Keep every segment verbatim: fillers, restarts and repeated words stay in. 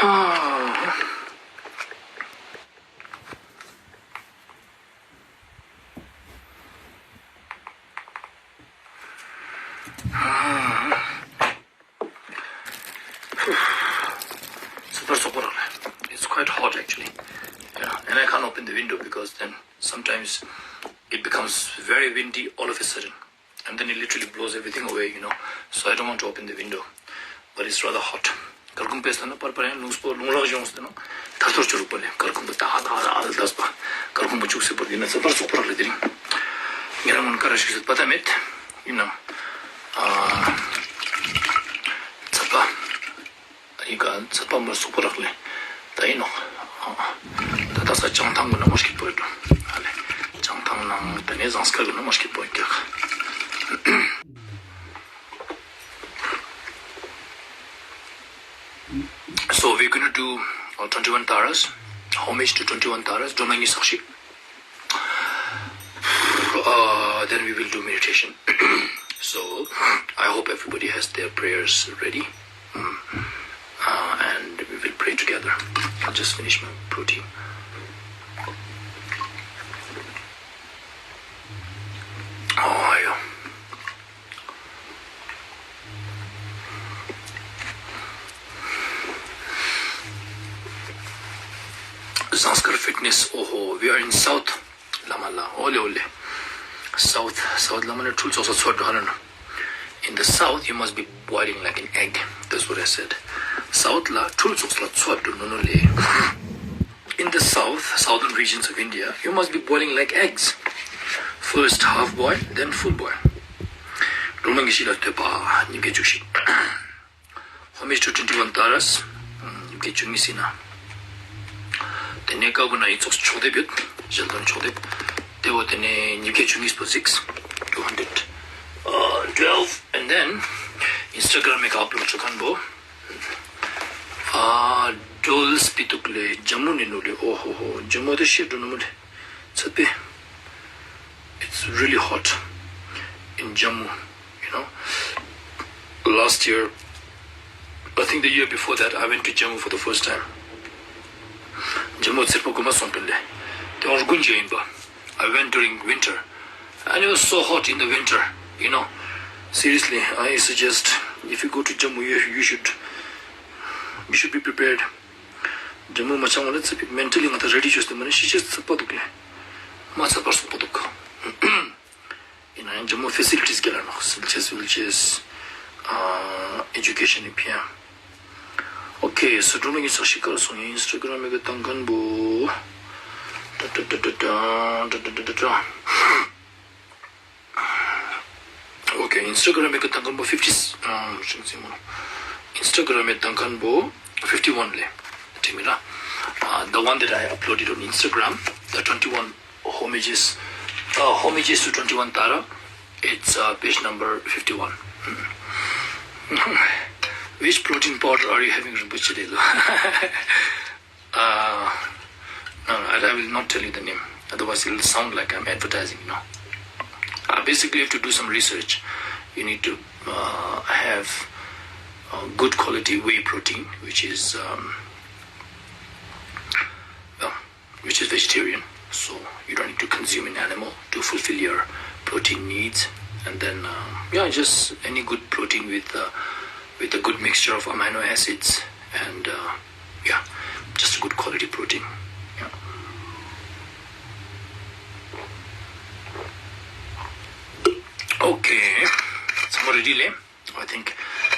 Ah. Super, super. It's quite hot, actually. Yeah, and I can't open the window because then sometimes it becomes very windy all of a sudden. And then it literally blows everything away, you know. So I don't want to open the window. But it's rather hot. སྐར་ཁུང་ཕེབས་ན་པར་པར་ཡང་རླུང་སྤོ་རླུང་ལག་གཞུང་སྟེ་ན། ཐར་ཐོར་ཆུ་རུ་པ་ལས་སྐར་ཁུང་པ་ད་ད་ད་ད་ད་པ། སྐར་ཁུང་པ་བཅུག་སེ་པར་ཡིན་ན་ས་པར་སོག་པར་ལ་དེ་རིང་། ཉེ་རང་ངོ་ཀ་ར་ཞིག་སེ་པ་ད་མེད། ཡིན་ནམ། ཨ། ཚ་པ། ཨ་ཡི་ག་ཚ་པ་མར་སོག་པར་ལས། ད་ཡིན་ནོ། ད་ད་ས་ཅང་ཐང་གི་ན་མོ་ཤིག་པོ་ཡོད་དོ། ཨ་ལས། ཅང་ཐང་ནང་ད་ནས་ཟངས་དཀར་གི་ན་མོ་ཤིག་པོ་ཡོད་ཀྱག So we're gonna do uh, twenty-one taras, homage to twenty-one taras, Domnangi Sakshi. Uh, then we will do meditation. So I hope everybody has their prayers ready. Mm. Uh, and we will pray together. I'll just finish my protein. Oh, yeah. Sanskrit fitness, oh, we are in South Lamala, ole ole. South, South Lamala, tul sosa tsodro halana. In the South, you must be boiling like an egg. That's what I said. South la, tul sosa tsodro no no le. In the south, southern regions of India, you must be boiling like eggs. First half boil, then full boil. Romangi shila tepa, nibge jushi. Homage to twenty-one taras, nibge chungi sina. Tene kaguna itsok chokde bit, jaldon chokde. Tewo tene nibge chungi spo six, two hundred, uh, twelve, and then Instagram make upload chokan bo. Ah, Dol Spitukle, Jammu Ninule, oh ho ho, Jammu de Shedunumule. It's really hot in Jammu, you know. Last year, I think the year before that, I went to Jammu for the first time. Jammu Tsirpa Guma Sompinle. They were Gunjayimba. I went during winter. And it was so hot in the winter, you know. Seriously, I suggest if you go to Jammu, you, you should you should be prepared. Jammu ma chang la tsapi mentally nga ta ready just mane shi shi tsapa duk le. Ma tsapa so duk. Ina Jammu facilities gela no, wheelchairs, wheelchairs, uh, education ipia. Okay, so drum ni sa shikar so Instagram me tangan bo. Da da da da da da da da da. Okay, Instagram e tangan bo fifty, um, Instagram e tangan bo fifty-one le. Timira. Uh, the one that I uploaded on Instagram, the twenty-one homages, uh, homages to twenty-one Tara. It's uh, page number fifty-one. Hmm. Which protein powder are you having, Rinpoche Delo? Uh, no, no, I, I will not tell you the name. Otherwise, it will sound like I'm advertising, you know. Uh, basically, you have to do some research. You need to uh, have uh, good quality whey protein, which is, um, well, which is vegetarian. So you don't need to consume an animal to fulfill your protein needs. And then, um, yeah, just any good protein with uh, with a good mixture of amino acids and uh, yeah, just a good quality protein. Yeah. Okay, somebody delay. I think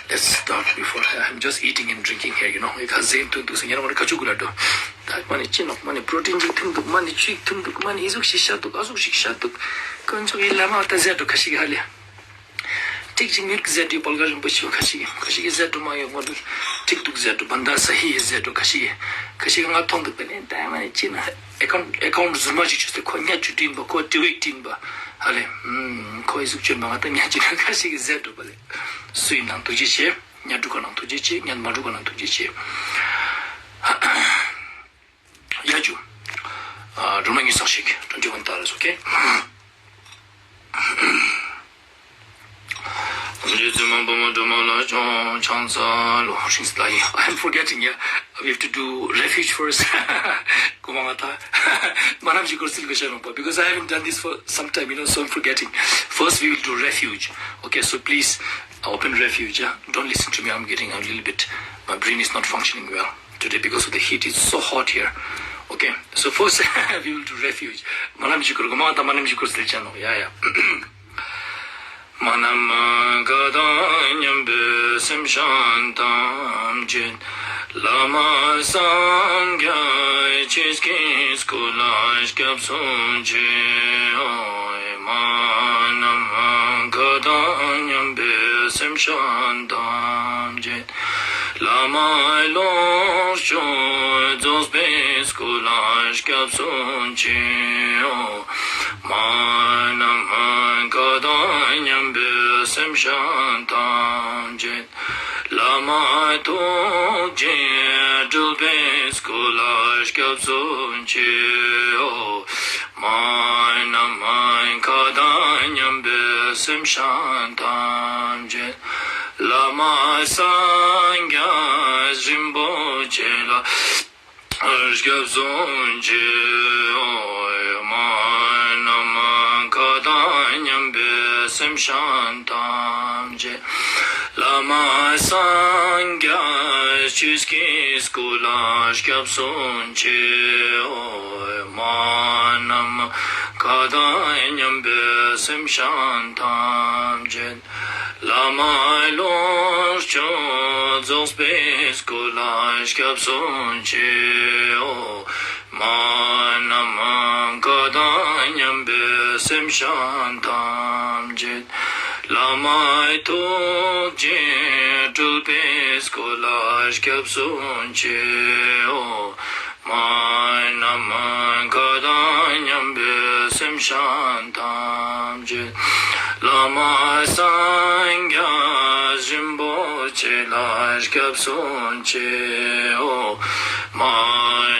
let's start before. I'm just eating and drinking here, you know. If I say to do something, I'm going to catch you. That money chin up, money protein, you think the money, cheek, think the money is okay, shut up, as okay, shut up. Conjo ilama ta zeto kashi hale. Tik jing milk zeto, polga jumbo shu kashi, kashi zeto, my one. Tik tuk zeto, banda sahi zeto, kashi, kashi nga tong the pene, diamond chin. Account, account zuma ji just ko nya chutin ba, ko tiwik tin ba. Hale, hmm, ko is uchen ba ta nya chin kashi zeto bale. Sui nang tu ji che, nya du ko nang tu ji che, nya ma du ko nang tu ji che. Ya ju. Ah, drum ngi sa shik, twenty-one dollars, okay? རྗེ་བཙུན་མ་འཕགས་མ་སྒྲོལ་མ་ལ་ཕྱག་འཚལ་ལོ། ཤིང་སི་ལ་ཡི། I'm forgetting, yeah. We have to do refuge first. གོ་མ་ང་ད་མ་ནམ་ཞིག་སྐོར་སིལ་གི་ཤ་རུང་པ། Because I haven't done this for some time, you know, so I'm forgetting. First, we will do refuge. Okay, so please open refuge, yeah. Don't listen to me, I'm getting a little bit, my brain is not functioning well today because of the heat. It's so hot here. Okay, so first, we will do refuge. མ་ནམ་ཞིག་སྐོར་གོ་མ་ང་ད་མ་ནམ་ཞིག་སྐོར་སིལ་ཅན་ནོ། Yeah, yeah. མ་ནམ་མཁའ་དང་མཉམ་པའི་སེམས་ཅན་ཐམས་ཅད། བླ་མ་སངས་རྒྱས་ཆོས་ཀྱི་སྐུ་ལ་སྐྱབས་སུ་མཆིའོ། མ་ནམ་མཁའ་དང་མཉམ་པའི་སེམས་ཅན་ཐམས་ཅད། བླ་མ་ལོངས་སྤྱོད་རྫོགས་པའི་སྐུ་ལ་སྐྱབས་སུ་མཆིའོ། མ་ནམ་མཁའ་དང་མཉམ་པའི་སེམས་ཅན་ཐམས་ཅད། བླ་མ་ཐུགས་རྗེ་སྤྲུལ་པའི་སྐུ་ལ་སྐྱབས་སུ་མཆིའོ། མ་ནམ་མཁའ་དང་མཉམ་པའི་སེམས་ཅན་ཐམས་ཅད། བླ་མ་སངས་རྒྱས་རིན་པོ་ཆེ་ལ་སྐྱབས་སུ་མཆིའོ། མ་ནམ་མཁའ་དང་མཉམ་པའི་སེམས་ཅན་ཐམས་ཅད། བླ་མ་སངས་རྒྱས་ཆོས་ཀྱི་སྐུ་ལ་སྐྱབས་སུ་མཆིའོ། མ་ནམ་མཁའ་དང་མཉམ་པའི་སེམས་ཅན་ཐམས་ཅད། བླ་མ་ལོངས་སྤྱོད་རྫོགས་པའི་སྐུ་ལ་སྐྱབས་སུ་མཆིའོ། མ་ནམ་མཁའ་དང་མཉམ་པའི་སེམས་ཅན་ཐམས་ཅད། བླ་མ་ཐུགས་རྗེ་སྤྲུལ་པའི་སྐུ་ལ་སྐྱབས་སུ་མཆིའོ། མ་ནམ་མཁའ་དང་མཉམ་པའི་སེམས་ཅན་ཐམས་ཅད། བླ་མ་སངས་རྒྱས་རིན་པོ་ཆེ་ལ་སྐྱབས་སུ་མཆིའོ། མ་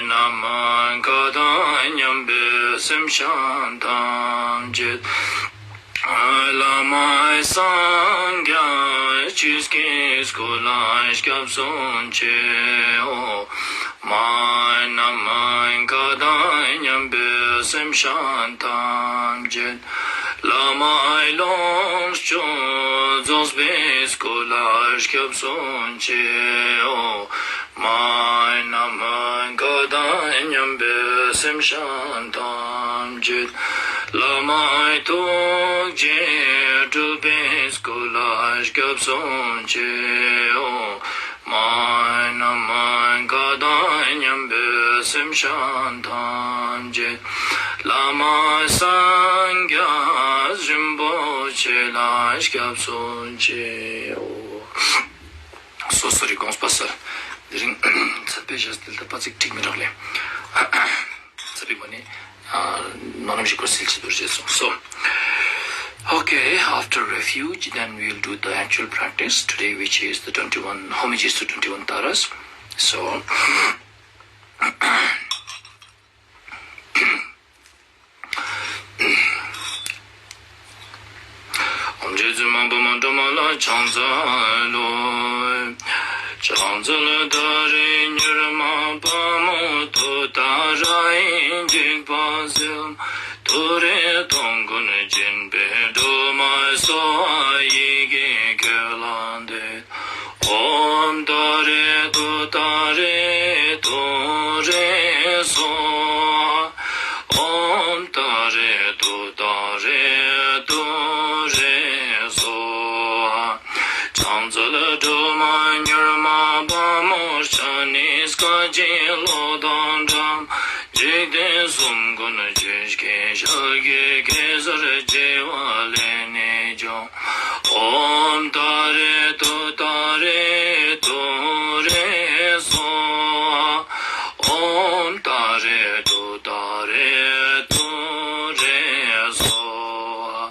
ནམ་མཁའ་དང་མཉམ་པའི་སེམས་ཅན་ཐམས་ཅད། བླ་མ་སངས་རྒྱས་ཆོས་ཀྱི་སྐུ་ལ་སྐྱབས་སུ་མཆིའོ། མ་ནམ་མཁའ་དང་མཉམ་པའི་སེམས་ཅན་ཐམས་ཅད། བླ་མ་ལོངས་སྤྱོད་རྫོགས་པའི་སྐུ་ལ་སྐྱབས་སུ་མཆིའོ། མ་ནམ་མཁའ་དང་མཉམ་པའི་སེམས་ཅན་ཐམས་ཅད། བླ་མ་ཐུགས་རྗེ་སྤྲུལ་པའི་སྐུ་ལ་སྐྱབས་སུ་མཆིའོ། མ་ནམ་མཁའ་དང་མཉམ་པའི་སེམས་ཅན་ཐམས་ཅད། བླ་མ་སངས་རྒྱས་རིན་པོ་ཆེ་ལ་སྐྱབས་སུ་མཆིའོ། སོ་སོ་རི་དགོངས་པ་སར། དེ་རིང་ཚད་པའི་ཞག་དེ་ལྟ་པ་ཚིག་ཁྲིག་མི་རག་ལས། ཚད་པའི་སྒོ་ནས་ནོར་ལམ་ཞིག་གོ་སིལ་ཆེད་དུ་བྱས་སོང་སོ། Okay, after refuge, then we'll do the actual practice today, which is the twenty-one homages to twenty-one Taras. So, ཨོཾ་རྗེ་བཙུན་མ་འཕགས་མ་སྒྲོལ་མ་ལ་ཕྱག་འཚལ་ལོ། ཕྱག་འཚལ་ཏཱ་རེ་མྱུར་མ་དཔའ་མོ་ཏུཏྟཱ་ར་ཡི་འཇིགས་པ་སེལ། ཏུ་རེ་སྟོང་ཀུན་འབྱིན་པའི་སྒྲོལ་མ་གསོལ་བ་ཡི་གེ་ཁྱོད་ལ་འདུད། ཨོཾ་ཏཱ་རེ་ཏུཏྟཱ་རེ་ཏུ་རེ་སྭཱ་ཧཱ། ཨོཾ་ཏཱ་རེ་ཏུཏྟཱ་རེ་ཏུ་རེ་སྭཱ་ཧཱ། ཕྱག་འཚལ་སྒྲོལ་མ་མྱུར་མ་དཔའ་མོར་ཕྱག་ནི་སྐད་ཅིག་གློག་དང་འདྲ། འཇིག་རྟེན་གསུམ་མགོན་ཆོས་ཀྱི་ཞལ་གྱི་གེ་སར་བྱེ་བ་ལས་ནི་བྱུང་། ཨོཾ་ཏཱ་རེ་ཏུཏྟཱ་རེ་ཏུ་རེ་སྭཱ་ཧཱ། ཨོཾ་ཏཱ་རེ་ཏུཏྟཱ་རེ་ཏུ་རེ་སྭཱ་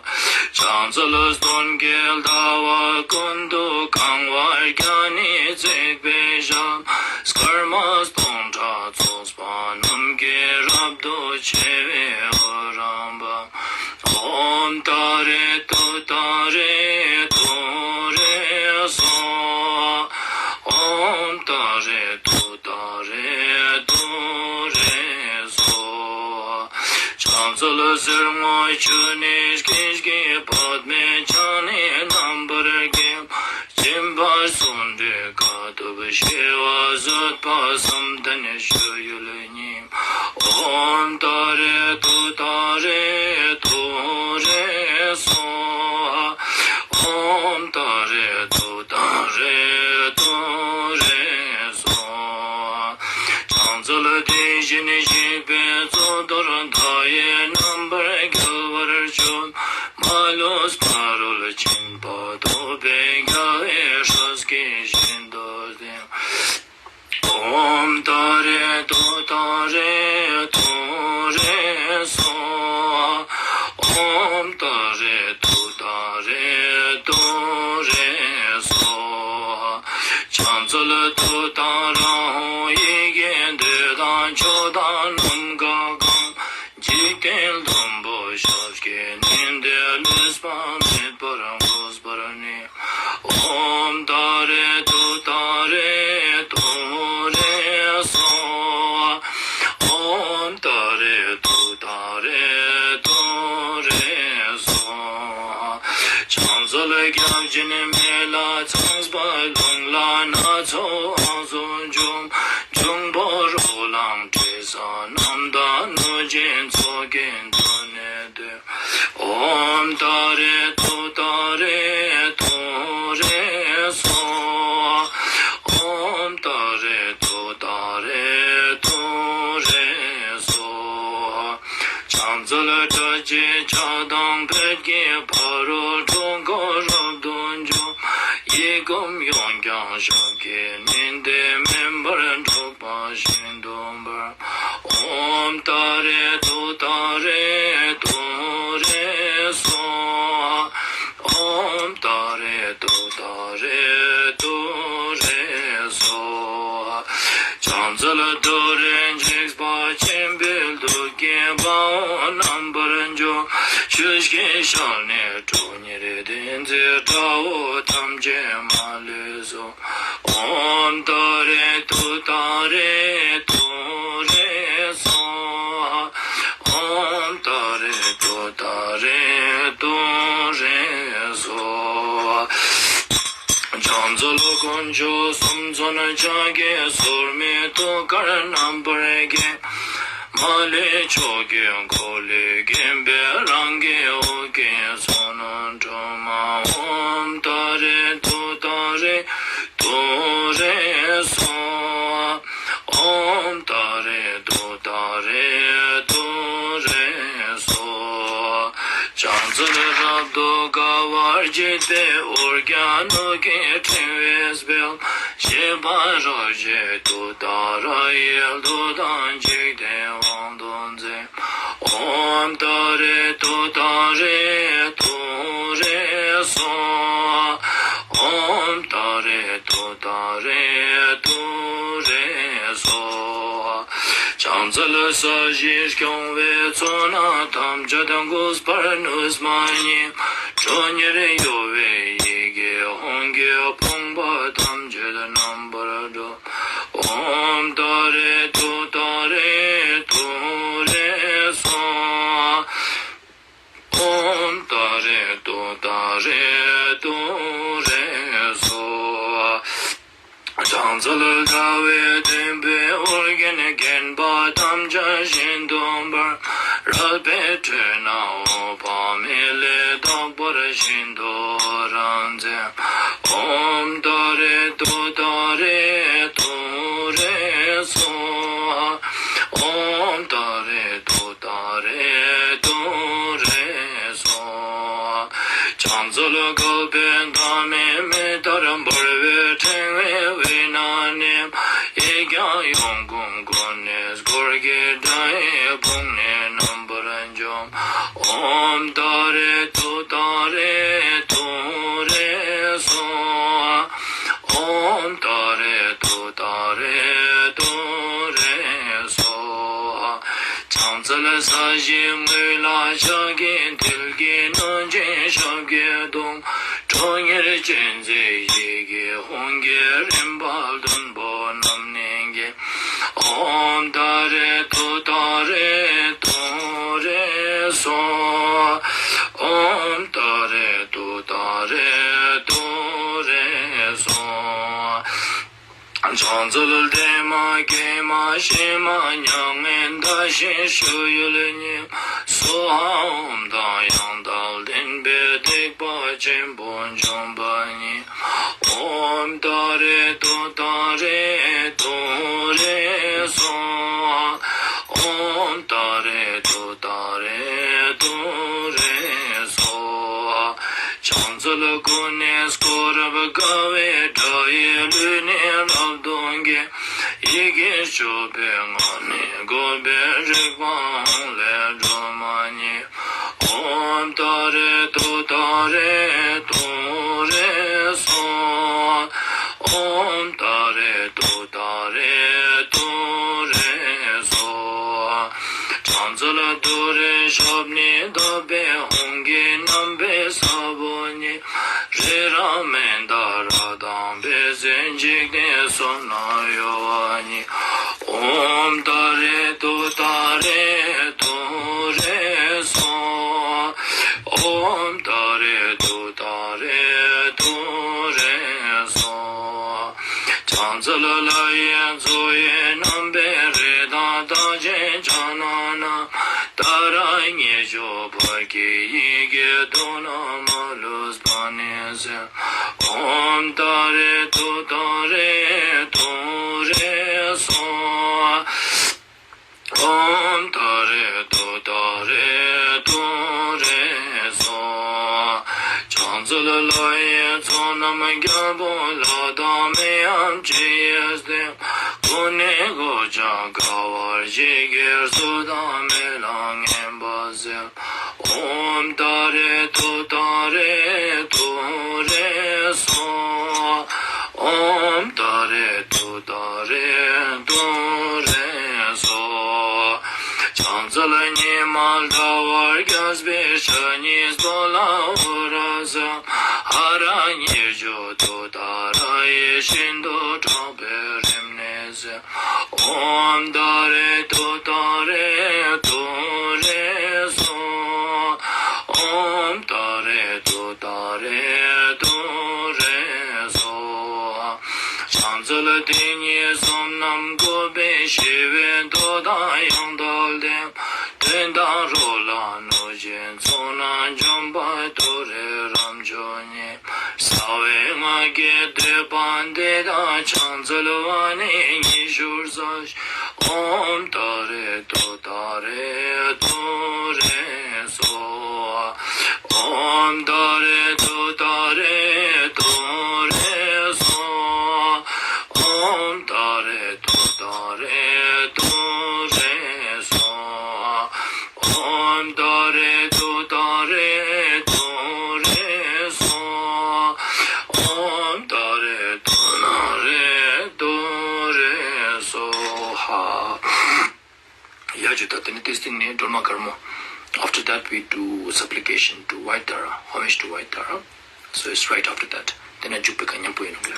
ཧཱ། ཕྱག་འཚལ་སྟོན་ཀའི་ཟླ་བ་ཀུན་ཏུ་གང་བར་བརྒྱ་ནི་བརྩེགས་པའི་ཞབས། སྐར་མ་སྟོང་ཕྲག་ཚོགས་པ་རྣམས་ཀྱིས་རབ་ཏུ་ཕྱེ་བའི་འོད་རང་བབས། ཨོཾ་ཏཱ་རེ་ཏུཏྟཱ་རེ་ཏུ་རེ་ ཏཱ་རེ་ཏུཏྟཱ་རེ་ཏུ་རེ་སྭཱ་ཧཱ། ཕྱག་འཚལ་གསེར་སྔོ་ཆུ་ནས་སྐྱེས་ཀྱི་པདྨས་ཕྱག་ནི་རྣམ་པར་བརྒྱན། སྦྱིན་པ་སུ་འདྲའི་དཀའ་ཐུབ་བྱེ་བ་བཟོད་པ་བསམ་གཏན་སྤྱོད་ཡུལ་ཉིད། ཨོཾ་ཏཱ་རེ་ཏུཏྟཱ་རེ་ཏུ་རེ་སྭཱ་ཧཱ། ཨོཾ་ཏཱ་རེ་ཏུཏྟཱ་རེ་ཏུ་རེ་སྭཱ་ཧཱ། ཕྱག་འཚལ་དེ་བཞིན་གཤེགས་པའི་གཙུག་ཏོར་མཐའ་ཡས་རྣམ་པར་རྒྱལ་བར་སྤྱོད། མ་ལུས་ཕ་རོལ་ཕྱིན་པ་ཐོབ་པའི་རྒྱལ་བའི་སྲས་ཀྱི་ཞིང་དུ་གཟིགས། ཨོཾ་ཏཱ་རེ་ཏུཏྟཱ་རེ་ཏུ་རེ་སྭཱ་ཧཱ། ཨོཾ་ཏཱ་རེ་ཏུཏྟཱ་རེ་ཏུ་རེ་སྭཱ་ཧཱ། ཕྱག་འཚལ་ཏུཏྟཱ་ར་ཧཱུྃ། ཡི་གེ་བདུད་དང་ཕྱོགས་དང་ནམ་མཁའ་གང་། འཇིག་རྟེན་གཏུམ་པོ་ཞབས་ཀྱིས་ནན་ཏེ། ལུས་པ་མེད་པར་འགུགས་པར་ནུས། ཨོཾ་ཏཱ་རེ་ཏུཏྟཱ་རེ་ཏུ་རེ་སྭཱ་ཧཱ། ཨོཾ་ཏཱ་རེ་ཏུཏྟཱ་རེ་ཏུ་རེ་སྭཱ་ཧཱ། ཕྱག་འཚལ་སྐྱབས་སྦྱིན་མེ་ལྷ་ཚངས་པ་ཀླུང་ལ་སྣ་ཚོགས་དབང་སུ་འབྱོན། འབྱུང་པོ་རོ་ལངས་དྲི་ཟ་རྣམས་དང་གནོད་སྦྱིན་ཚོགས་ཀྱིས་མདུན་ནས་བསྟོད། ཨོཾ་ཏཱ་རེ་ཏུཏྟཱ་རེ་ཏུ་རེ་སྭཱ་ཧཱ། ཨོཾ་ཏཱ་རེ་ཏུཏྟཱ་རེ་ཏུ་རེ་སྭཱ་ཧཱ། ཕྱག་འཚལ་དགྲ་བཅོམ་ཕྱག་དང་བོད་ཀྱི་ཕ་རོལ་འཁྲུལ་འཁོར་རབ་ཏུ་འཇོམས། ཡི་དམ་ཡོན་ཀྱང་ཞབས་ཀྱིས་ནན་ཏེ། མེ་འབར་འཁྲུགས་པ་ཤིན་ཏུ་འབར། ཨོཾ་ཏཱ་རེ་ཏུཏྟཱ་རེ་ཏུ་རེ་སྭཱ་ཧཱ། ཨོཾ་ཏཱ་རེ་ཏུཏྟཱ་རེ་ཏུ་རེ་སྭཱ་ཧཱ། ཕྱག་འཚལ་ཏུ་རེ་འཇིགས་པ་ཆེན་པོའི་གདུགས་ཀྱི་དཔའ་བོ་རྣམ་པར་འཇོམས། ཆུ་སྐྱེས་ཞལ་ནི་ཁྲོ་གཉེར་ལྡན་མཛད། དགྲ་བོ་ཐམས་ཅད་མ་ལུས་གསོད། ཨོཾ་ཏཱ་རེ་ཏུཏྟཱ་རེ་ཏུ་རེ་སྭཱ་ཧཱ། ཨོཾ་ཏཱ་རེ་ཏུཏྟཱ་རེ་ཏུ་རེ་སྭཱ་ཧཱ། ཕྱག་འཚལ་དཀོན་མཆོག་གསུམ་མཚོན་ཕྱག་གི་ཟུར་མིག་ཏུ་དཀར་རྣམ་པར་བརྒྱན། མ་ལུས་ཕྱོགས་ཀྱི་འཁོར་ལོས་བརྒྱན་པའི་རང་གི་དབུ་སྐེད་ཚོགས་རྣོན་སྒྲོལ་མ། ཨོཾ་ཏཱ་རེ་ཏུཏྟཱ་རེ་ཏུ་རེ་སྭཱ་ཧཱ། ཨོཾ་ཏཱ་རེ་ཏུཏྟཱ་རེ་ཏུ་རེ་སྭཱ་ཧཱ། ཕྱག་འཚལ་རབ་ཏུ་དགའ་བར་བགྱིད་པའི་འོ་བརྒྱལ་སྣོད་ཀྱི་ཕྲེང་བའི་དཔལ། བཞད་པ་རབ་བཞད་ཏུཏྟཱ་ར་ཡི། བདུད་དང་འཇིག་རྟེན་དབང་དུ་མཛད། ཨོཾ་ཏཱ་རེ་ཏུཏྟཱ་རེ་ཏུ་རེ་སྭཱ་ཧཱ། ཨོཾ་ཏཱ་རེ་ཏུཏྟཱ་རེ་ཏུ་རེ་སྭཱ་ཧཱ། ཕྱག་འཚལ་ས་གཞི་སྐྱོང་བའི་ཚོགས་རྣམས་ཐམས་ཅད་འགུགས་པར་ནུས་མ་ཉིད། ཁྲོ་གཉེར་གཡོ་བའི་ཡི་གེ་ཧཱུྃ་གི་ཕང་པ་ཐམས་ཅད་རྣམ་པར་སྒྲོལ། ཨོཾ་ཏཱ་རེ་ཏུཏྟཱ་རེ་ཏུ་རེ་སྭཱ་ཧཱ། ཨོཾ་ཏཱ་རེ་ཏུཏྟཱ་རེ་ཏུ་རེ་སྭཱ་ཧཱ། ཕྱག་འཚལ་ཟླ་བའི་དོན་པོས་ཨོ་རྒྱན་བརྒྱན་པ་ཐམས་ཅད་ཤིན་ཏུ་འབར། རལ་པའི་ཁྲོད་ན་འོད་དཔག་མེད་ལས་དག་པར་ཤིན་ཏུ་རབ་མཛད། ཨོཾ་ཏཱ་རེ་ཏུཏྟཱ་རེ་ཏུ་རེ་སྭཱ་ཧཱ། ཨོཾ་ཏཱ་རེ་ཏུཏྟཱ་རེ་ཏུ་རེ་སྭཱ་ཧཱ། ཕྱག་འཚལ་བསྐལ་པའི་མཐའ་མེད་མེ་ལྟར་འབར་བའི་ཕྲེང་བའི་དབུས་ན་གནས། ཡིག་བརྒྱ་ཡོངས་བསྐོར་མགོན་ནས་འཁོར་གྱི་དགྲ་ཡི་དཔུང་ནི་རྣམ་པར་འཇོམས། ཨོཾ་ཏཱ་རེ་ཏུཏྟཱ་རེ་ཏུ་རེ་སྭཱ་ཧཱ། ཨོཾ་ཏཱ་རེ་ཏུཏྟཱ་རེ་ཏུ་རེ་སྭཱ་ཧཱ། ཕྱག་འཚལ་ས་གཞིའི་ངོས་ལ་ཕྱག་གི་མཐིལ་གྱིས་བསྣུན་ཅིང་ཞབས་ཀྱིས་བརྡུང་། ཁྲོ་གཉེར་ཅན་མཛད་ཡི་གེ་ཧཱུྃ་གི་རིམ་པ་བདུན་པོ་ ཨོཾ་ཏཱ་རེ་ཏུཏྟཱ་རེ་ཏུ་རེ་སྭཱ་ཧཱ། ཨོཾ་ཏཱ་རེ་ཏུཏྟཱ་རེ་ཏུ་རེ་སྭཱ་ཧཱ། བྱང་རྩལ་བདེ་མ་དགེ་མ་ཞི་མ་མྱ་ངན་འདའ་ཞིང་སྤྱོད་ཡུལ་ཉིད་སྭཱ་ཧཱ། ཨོཾ་དང་ཡང་དག་ལྡན་པའི་སྡིག་པ་ཆེན་པོ་འཇོམས་པ་ཉིད། ཨོཾ་ཏཱ་རེ་ཏུཏྟཱ་རེ་ཏུ་རེ་སྭཱ་ཧཱ། ཨོཾ་ཏཱ་རེ་ཏུཏྟཱ་རེ་ཏུ་རེ་སྭཱ་ཧཱ། བྱང་རྩལ་ཀུན་ནས་བསྐོར་རབ་དགའ་བའི་སྒྲ་ཡིས་ལུས་ནི་རབ་ཏུ་འགེངས། ཡི་གེ་བཅུ་པའི་ངག་ནི་བཀོད་པའི་རིག་པའང་ལས་སྒྲོལ་མ་ཉིད། ཨོཾ་ཏཱ་རེ་ཏུཏྟཱ་རེ་ཏུ་རེ་སྭཱ་ཧཱ། ཨོཾ་ཏཱ་རེ་ཏུཏྟཱ་རེ་ཏུ་རེ་སྭཱ་ཧཱ། བྱང་རྩལ་ཏུ་རེའི་ཞབས་ནི་བརྡབས་པའི་ཧཱུྃ་གི་རྣམ་པའི་ས་བོན་ཉིད། རི་རབ་མནྡ་ར་དང་འབིགས་བྱེད་འཇིག་རྟེན་གསུམ་རྣམས་གཡོ་བ་ཉིད། ཨོཾ་ཏཱ་རེ་ཏུཏྟཱ་རེ་ཏུ་རེ་སྭཱ་ཧཱ། ཨོཾ་ཏཱ་རེ་ཏུཏྟཱ་རེ་ཏུ་རེ་སྭཱ་ཧཱ། བྱང་རྩལ་ལ་ཡི་མཛོ་ཡི་རྣམ་པའི་རི་དྭགས་རྟགས་ཅན་ཕྱག་ན་བསྣམས། ཏཱ་ར་གཉིས་བརྗོད་བར་གྱི་ཡི་གེ་མདོར་ན་མ་ལུས་པ་ནི་གསལ། ཨོཾ་ཏཱ་རེ་ཏུཏྟཱ་རེ་ཏུ་རེ་སྭཱ་ཧཱ། ཨོཾ་ཏཱ་རེ་ཏུཏྟཱ་རེ་ཏུ་རེ་སྭཱ་ཧཱ། བྱང་རྩལ་ལ་ཡི་ཚོགས་རྣམས་རྒྱལ་པོ་ལྷ་དང་མིའམ་ཅི་ཡིས་བསྟེན། ཀུན་ནས་གོ་ཆ་དགའ་བར་བརྗིད་ཀྱིས་གཟུགས་དང་མི་ལ་ངན་པ་སེལ། ཨོཾ་ཏཱ་རེ་ཏུཏྟཱ་རེ་ཏུ་རེ་སྭཱ་ཧཱ། ཨོཾ་ཏཱ་རེ་ཏུཏྟཱ་རེ་ཏུ་རེ་སྭཱ་ཧཱ། བྱང་རྩལ་ཉི་མ་ཟླ་བ་རྒྱས་པའི་ཞལ་ཉིད་སྟོད་ལ་འོད་རབ་བསམ། ཧ་ར་གཉིས་བརྗོད་ཏུཏྟཱ་ར་ཡིས་ཤིན་ཏུ་དྲག་པོའི་རིམས་ནད་སེལ། ཨོཾ་ཏཱ་རེ་ཏུཏྟཱ་རེ་ཏུ་རེ་སྭཱ་ཧཱ། ཨོཾ་ཏཱ་རེ་ཏུཏྟཱ་རེ་ཏུ་རེ་སྭཱ་ཧཱ། བྱང་རྩལ་དེ་ཉིད་གསུམ་རྣམས་བཀོད་པའི་ཞི་བའི་མདོ་དང་ཡང་དག་ལྡན། གདོན་དང་རོ་ལངས་གནོད་སྦྱིན་ཚོགས་རྣམས་འཇོམས་པ་ཏུ་རེ་རབ་མཆོག་ཉིད། རྩ་བའི་སྔགས་ཀྱི་བསྟོད་པ་འདི་དང་ཕྱག་འཚལ་བ་ནི་ཉི་ཤུར་ཟ། ཨོཾ་ཏཱ་རེ་ཏུཏྟཱ་རེ་ཏུ་རེ་སྭཱ་ཧཱ། ཨོཾ་ཏཱ་རེ་ཏུཏྟཱ་རེ་ཏུ་རེ་སྭཱ་ཧཱ། ཨོཾ་ཏཱ་རེ་ཏུཏྟཱ་རེ་ཏུ་རེ་སྭཱ་ཧཱ། ཨོཾ་ཏཱ་རེ་ཏུཏྟཱ་རེ་ཏུ་རེ་སྭཱ་ཧཱ། ཨོཾ་ཏཱ་རེ་ཏུཏྟཱ་རེ་ཏུ་རེ་སྭཱ་ཧཱ། ཡ་ཇུ་ད་དེ་ནས་དེ་སྟེང་ནས་སྒྲོལ་མ་དཀར་མོ། After that we do supplication to White Tara, homage to White Tara. So it's right after that. དེ་ནས་འཇུག་པའི་ཁ་མཉམ་པོ་ཡིན་ནོ་གི།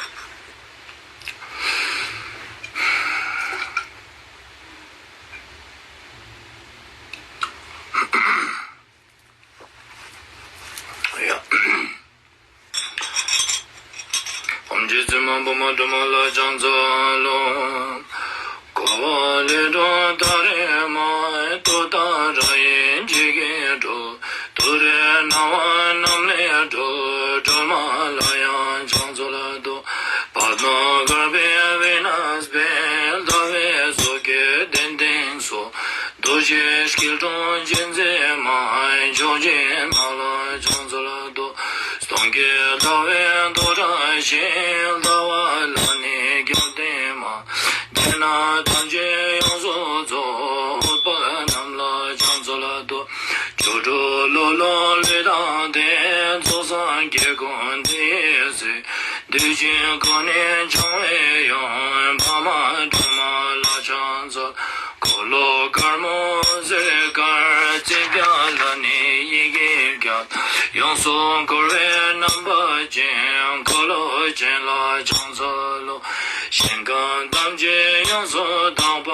ཡ། ཨོཾ་རྗེ་བཙུན་མ་འཕགས་མ་སྒྲོལ་མ་ལ་ཕྱག་འཚལ་ལོ། འཁོར་བ་ལས་སྒྲོལ་ཏཱ་རེ་མ། ཏུཏྟཱ་ར་ཡིས་འཇིགས་སྐྱོབ་སྒྲོལ། ཏུ་རེ་སྣང་བ་རྣམས་ལས་སྒྲོལ། སྒྲོལ་མ་ལ་ཡང་ཕྱག་འཚལ་ལོ། པདྨ་དཀར་པོའི་ཝེ་ནས་སྦས། ཟླ་བའི་གཟུགས་ཀྱི་གདན་སྟེང་སོགས། རྡོ་རྗེ་སྐྱིལ་ཀྲུང་རྗེ་བཙུན་མ། མཆོག་སྦྱིན་རྣམས་ལ་ཕྱག་འཚལ་ལོ། སྟོང་གི་ཟླ་བའི་མདོ་སྒྲ་ཞིང་། ཟླ་བ་ལ་ནི་རྒྱབ་རྟེན་མ། དེ་ན་ཐམས་ཅད་ཡོངས་སུ་རྫོགས། ཨུཏྤལ་རྣམས་ལ་ཕྱག་འཚལ་ལོ། སྒྱུ་འཕྲུལ་ལོ་ལོན་ལུས་དང་ལྡན། རྫོགས་སངས་རྒྱས་ཀུན་དེ་ཡི་སྲས། འདུས་བྱས་ཀུན་ནས་འཆང་བའི་དབྱིངས། འཕགས་མ་སྒྲོལ་མ་ལ་ཕྱག་འཚལ། འཁོར་ལོ་དཀར་མོ་ཟིལ་དཀར། བརྩེགས་པ་ལ་ནི་ཡི་གེ་བརྒྱད། ཡོངས་སུ་བསྐོར་བའི་རྣམ་པ་ཅན། འཁོར་ལོ་ཅན་ལ་ཕྱག་འཚལ་ལོ། ཞིང་ཁམས་ཐམས་ཅད་ཡོངས་སུ་དག་པ།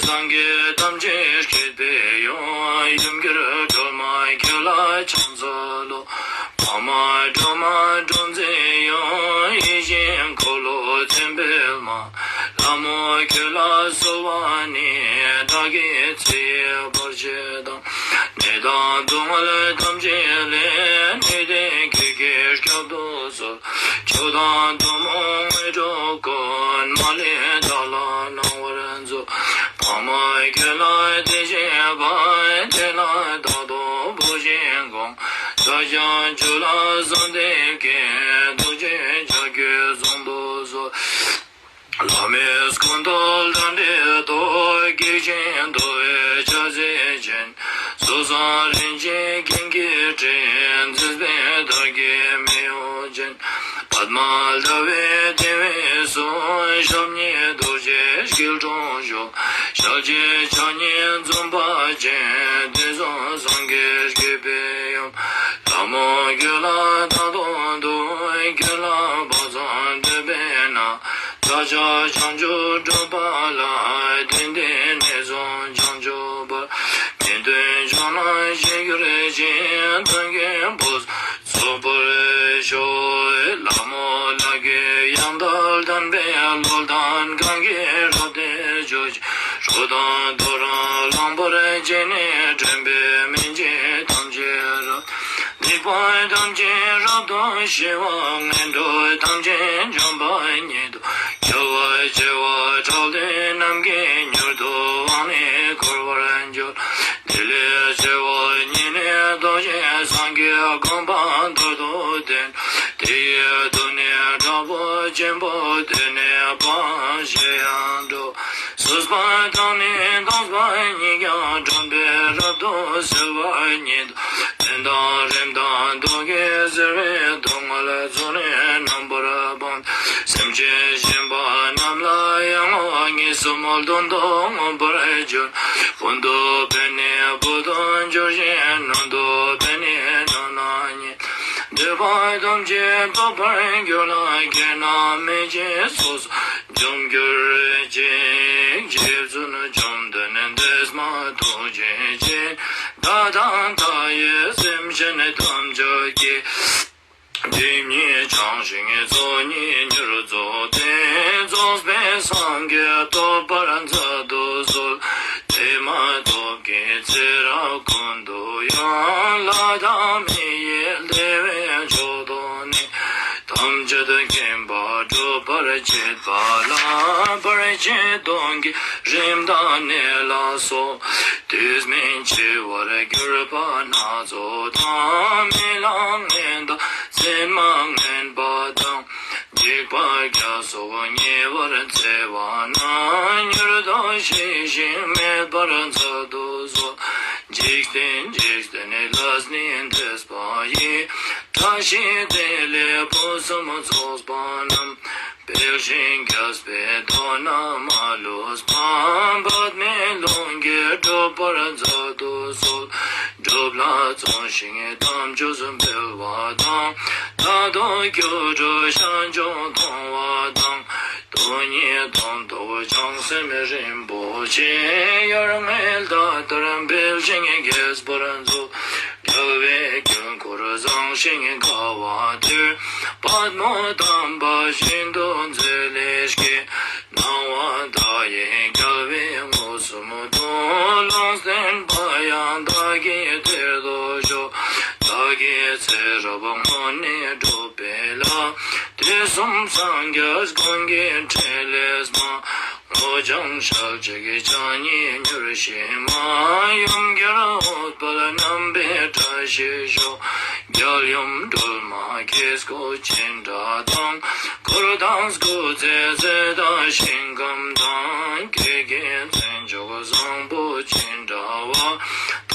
སངས་རྒྱས་ཐམས་ཅད་སྐྱེད་པའི་ཡུམ། ཡུམ་གྱུར་སྒྲོལ་མ་ཁྱོད་ལ་ཕྱག་འཚལ་ལོ། འཕགས་མ་སྒྲོལ་མ་སྒྲོལ་མཛད་ཡུམ། ཡིད་བཞིན་འཁོར་ལོ་མཚན་དཔལ་མ། ལྷ་མོ་ཁྱོད་ལ་གསོལ་བ་ནི། བདག་གིས་ཚེ་ཡི་བར་ཆད་དང་། ནད་དང་སྡུག་བསྔལ་ཐམས་ཅད་ལས། ནད་དེ་ཁྱེད་ཀྱིས་བསྐྱབ་ཏུ་གསོལ། མཆོག་དང་ཐུན་མོང་དངོས་གྲུབ་ཀུན། མ་ལུས་བདག་ལ་གནང་བར་མཛོད། འཕགས་མ་ཁྱོད་ལ་དད་བྱེད་པ། དེ་ལ་རྟག་ཏུ་བུ་བཞིན་དགོངས། བདག་ཀྱང་ཁྱོད་ལ་གསོལ་འདེབས་ཀྱིས། ཐུགས་རྗེའི་ལྕགས་ཀྱུས་བཟུང་དུ་གསོལ། བླ་མའི་སྐུ་མདོག་ལྡན་པའི་མདོག། སྐྱེས་ཆེན་མདོ་བའི་ཕྱག་རྩལ་ཅན། སོ་སོར་རིན་ཆེན་ཀུན་གྱིས་སྤྲས། མཛེས་པའི་དར་གྱི་མེ་ཡོར་ཅན། པདྨ་ཟླ་བའི་ཏེ་བའི་གཟུགས། ཞབས་གཉིས་རྡོ་རྗེ་སྐྱིལ་ཀྲུང་བཞུགས། ཞལ་གཅིག་ཕྱག་གཉིས་འཛུམ་པ་ཅན། དུས་གསུམ་སངས་རྒྱས་སྐྱེད་པའི་ཡུམ། ལྷ་མོ་ཁྱོད་ལ་རྟག་ཏུ་འདུད། ཁྱོད་ལ་དཔག་བསམ་འདུན་པས་ན། བདག་ཅག་བྱང་ཆུབ་སྒྲུབ་པ་ལ། དེང་འདིར་ནས་བཟུང་བྱང་ཆུབ་བར། མི་མཐུན་ཕྱོགས་རྣམས་ཞི་གྱུར་ཅིང་། མཐུན་རྐྱེན་ཕུན་སུམ་ཚོགས་པར་ཤོག། ལྷ་མོ་ལག་གི་ཡང་དག་ལྡན་པའི་གློག་ལྡན་གང་གིས་རབ་བརྟན་གྱུར་ཅིག། རོ་དང་ཐོ་རངས་ལངས་པར་བྱས་ནས། འདྲེན་པའི་མི་མཇེད་ཐམས་ཅད་རབ། སྡིག་པ་ཐམས་ཅད་རབ་ཏུ་ཞི་བ། ངན་འགྲོ་ཐམས་ཅད་འཇོམས་པ་ཉིད་དོ། རྒྱལ་བ་བྱེ་བ་ཕྲག་བདུན་རྣམས་ཀྱིས། མྱུར་དུ་དབང་ནི་བསྐུར་བར་འགྱུར། དེ་ལས་ཆེ་བ་ཉིད་ནི་རྡོ་རྗེ་འཆང་གི་དགོངས་པ་མདོར་བསྡུས་བསྟན། དེ་ཡི་མཐུ་ནི་དྲག་པོ་ཆེན་པོ། དེ་ནི་འབངས་བཞི་ཡང་འགྲོ། སྲིད་པ་དང་ནི་སྡུག་པ་ཉིད་ཀྱང་། འགྲོ་འདི་རབ་ཏུ་སེལ་བ་ཉིད། གཏན་དང་རིམ་དང་མདོ་གིས་སེལ་བའི། སྡུག་བསྔལ་ཚོགས་ནི་རྣམ་པར་སྤངས། སེམས་ཅན་གཞན་པ་རྣམས་ལ་ཡང་ངོ་། གཉིས་གསུམ་བདུན་དུ་མངོན་པར་བརྗོད། ཕུན་དུ་ཕན་ནི་བུ་དང་འགྱུར་ཞིང་། སྣོད་དུ་ཕན་ནི་སྣོད་རྣམས་ཉིད། འདོད་པ་ཐམས་ཅད་ཐོབ་པར་འགྱུར་ལ། ཁྱེད་རྣམས་མི་བརྗེད་སོ་སོར་འཇོམས་གྱུར་ཅིག། རྗེ་བཙུན་བཅོམ་ལྡན་འདས་མ་ཐུགས་རྗེ་ཅན། བདག་དང་མཐའ་ཡས་སེམས་ཅན་ཐམས་ཅད་ཀྱི། སྒྲིབ་གཉིས་བྱང་ཞིང་ཚོགས་གཉིས་མྱུར་རྫོགས་ཏེ། རྫོགས་པའི་སངས་རྒྱས་ཐོབ་པར་མཛད་དུ་གསོལ། དེ་མ་ཐོབ་ཀྱི་ཚེ་རབས་ཀུན་ཏུ་ཡང་། ལྷ་དང་མི་ཡི་བདེ་བའི་མཆོག་ཏུ་གནས། ཐམས་ཅད་མཁྱེན་པ་སྒྲུབ་པར་བྱེད་པ་ལ། བར་ཆད་གདོན་བགེགས་རིམས་དང་ནད་ལ་སོགས། དུས་མིན་འཆི་བར་གྱུར་པ་སྣ་ཚོགས་དང་། རྨི་ལམ་ངན་དང་མཚན་མ་ངན་པ་དང་། འཇིགས་པ་བརྒྱ་སོགས་ཉེ་བར་འཚེ་བ་རྣམས། མྱུར་དུ་ཞི་ཞིང་མེད་པར་མཛད་དུ་གསོལ། འཇིག་རྟེན་འཇིག་རྟེན་ལས་ནི་འདས་པ་ཡི། བཀྲ་ཤིས་བདེ་ལེགས་ཕུན་སུམ་ཚོགས་པ་རྣམས། སྤེལ་ཞིང་རྒྱས་པའི་དོན་རྣམས་མ་ལུས་པ། འབད་མེད་ལྷུན་གྱིས་འགྲུབ་པར་མཛད་དུ་གསོལ། སྒྲུབ་ལ་བརྩོན་ཞིང་དམ་ཆོས་སྤེལ་བ་དང་། རྟག་ཏུ་སྒྱུ་འཕྲུལ་ཞིང་སྐྱོང་མཐོང་བ་དང་། སྟོང་ཉིད་དོན་རྟོགས་བྱང་སེམས་རིན་པོ་ཆེ། ཡར་ངོའི་ཟླ་ལྟར་འཕེལ་ཞིང་རྒྱས་པར་མཛོད། རྒྱལ་བའི་དཀྱིལ་འཁོར་བཟང་ཞིང་དགའ་བ་དེར། པདྨོ་དམ་པ་ཤིན་ཏུ་མཛེས་ལེགས་སྐྱེས། སྣང་བ་མཐའ་ཡས་རྒྱལ་བའི་མངོན་སུམ་དུ། ལུང་བསྟན་པ་ཡང་བདག་གི་དེར་དུ་ཤོག། བདག་གིས་ཚེ་རབས་སྔོན་ནས་བསྒྲུབས་པའི་ལྷ། དུས་གསུམ་སངས་རྒྱས་ཀུན་གྱི་ཕྲིན་ལས་མ། སྔོ་ལྗང་ཞལ་གཅིག་གི་ཕྱག་གཉིས་མྱུར་ཞི་མ། ཡུམ་གྱུར་འོད་དཔལ་རྣམ་པའི་བཀྲ་ཤིས་ཤོག། རྒྱལ་ཡུམ་སྒྲོལ་མ་སྐྱེ་སྒོ་ཅན་འདྲ་དང་། འཁོར་དང་སྐུ་ཚེ་ཚད་དང་ཞིང་ཁམས་དང་། སྐྱེ་རྒྱུའི་མཚན་མཆོག་བཟང་པོ་ཅན་འདྲ་བ།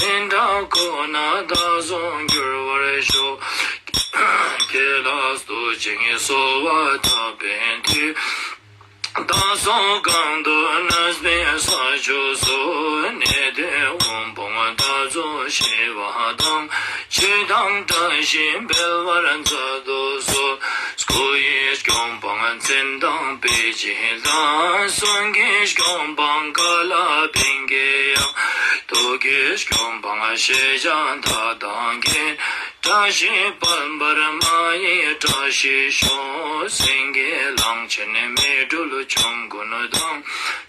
དེ་འདྲ་ཁོ་ན་བདག་བཟུང་འགྱུར་བར་ཤོག། ཁྱེད་ལ་བསྟོད་ཅིང་གསོལ་བ་བཏབ་པའི་མཐུས། བདག་སོགས་གང་དུ་གནས་པའི་ས་ཕྱོགས་སུ། གནས་བརྟན་དབུལ་ཕོངས་དག་རྫོགས་ཞི་བ་དང་། ཆོས་དང་བཀྲ་ཤིས་འཕེལ་བར་མཛད་དུ་གསོལ། སྐུ་ཡི་སྐྱོབ་པ་མཚན་དང་དཔེ་བྱད་དང་། གསུང་གི་སྐྱོབ་པ་ཀ་ལ་པིང་ཀའི་དབྱངས། དུག་གི་སྐྱོབ་པ་ཤེས་བྱ་མཐའ་དག་མཁྱེན། བཀྲ་ཤིས་པད་འབར་མ་ཡི་བཀྲ་ཤིས་ཤོག། སེང་གེ་གླང་ཆེན་མེ་སྦྲུལ་ཆོམ་རྐུན་དང་། ལྕགས་